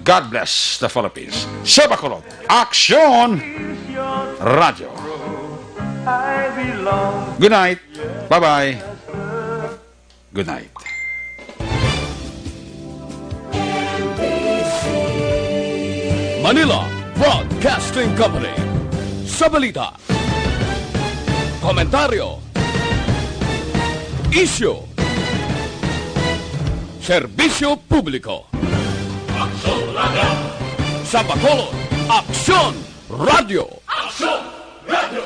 God bless the Philippines. Sa Bacolod, Aksyon Radyo. Good night. Bye-bye. Good night. Manila Broadcasting Company. Sa balita, komentaryo, isyu, serbisyo publiko. Aksyon Radyo. Sa Bacolod, Aksyon Radyo. Aksyon Radyo.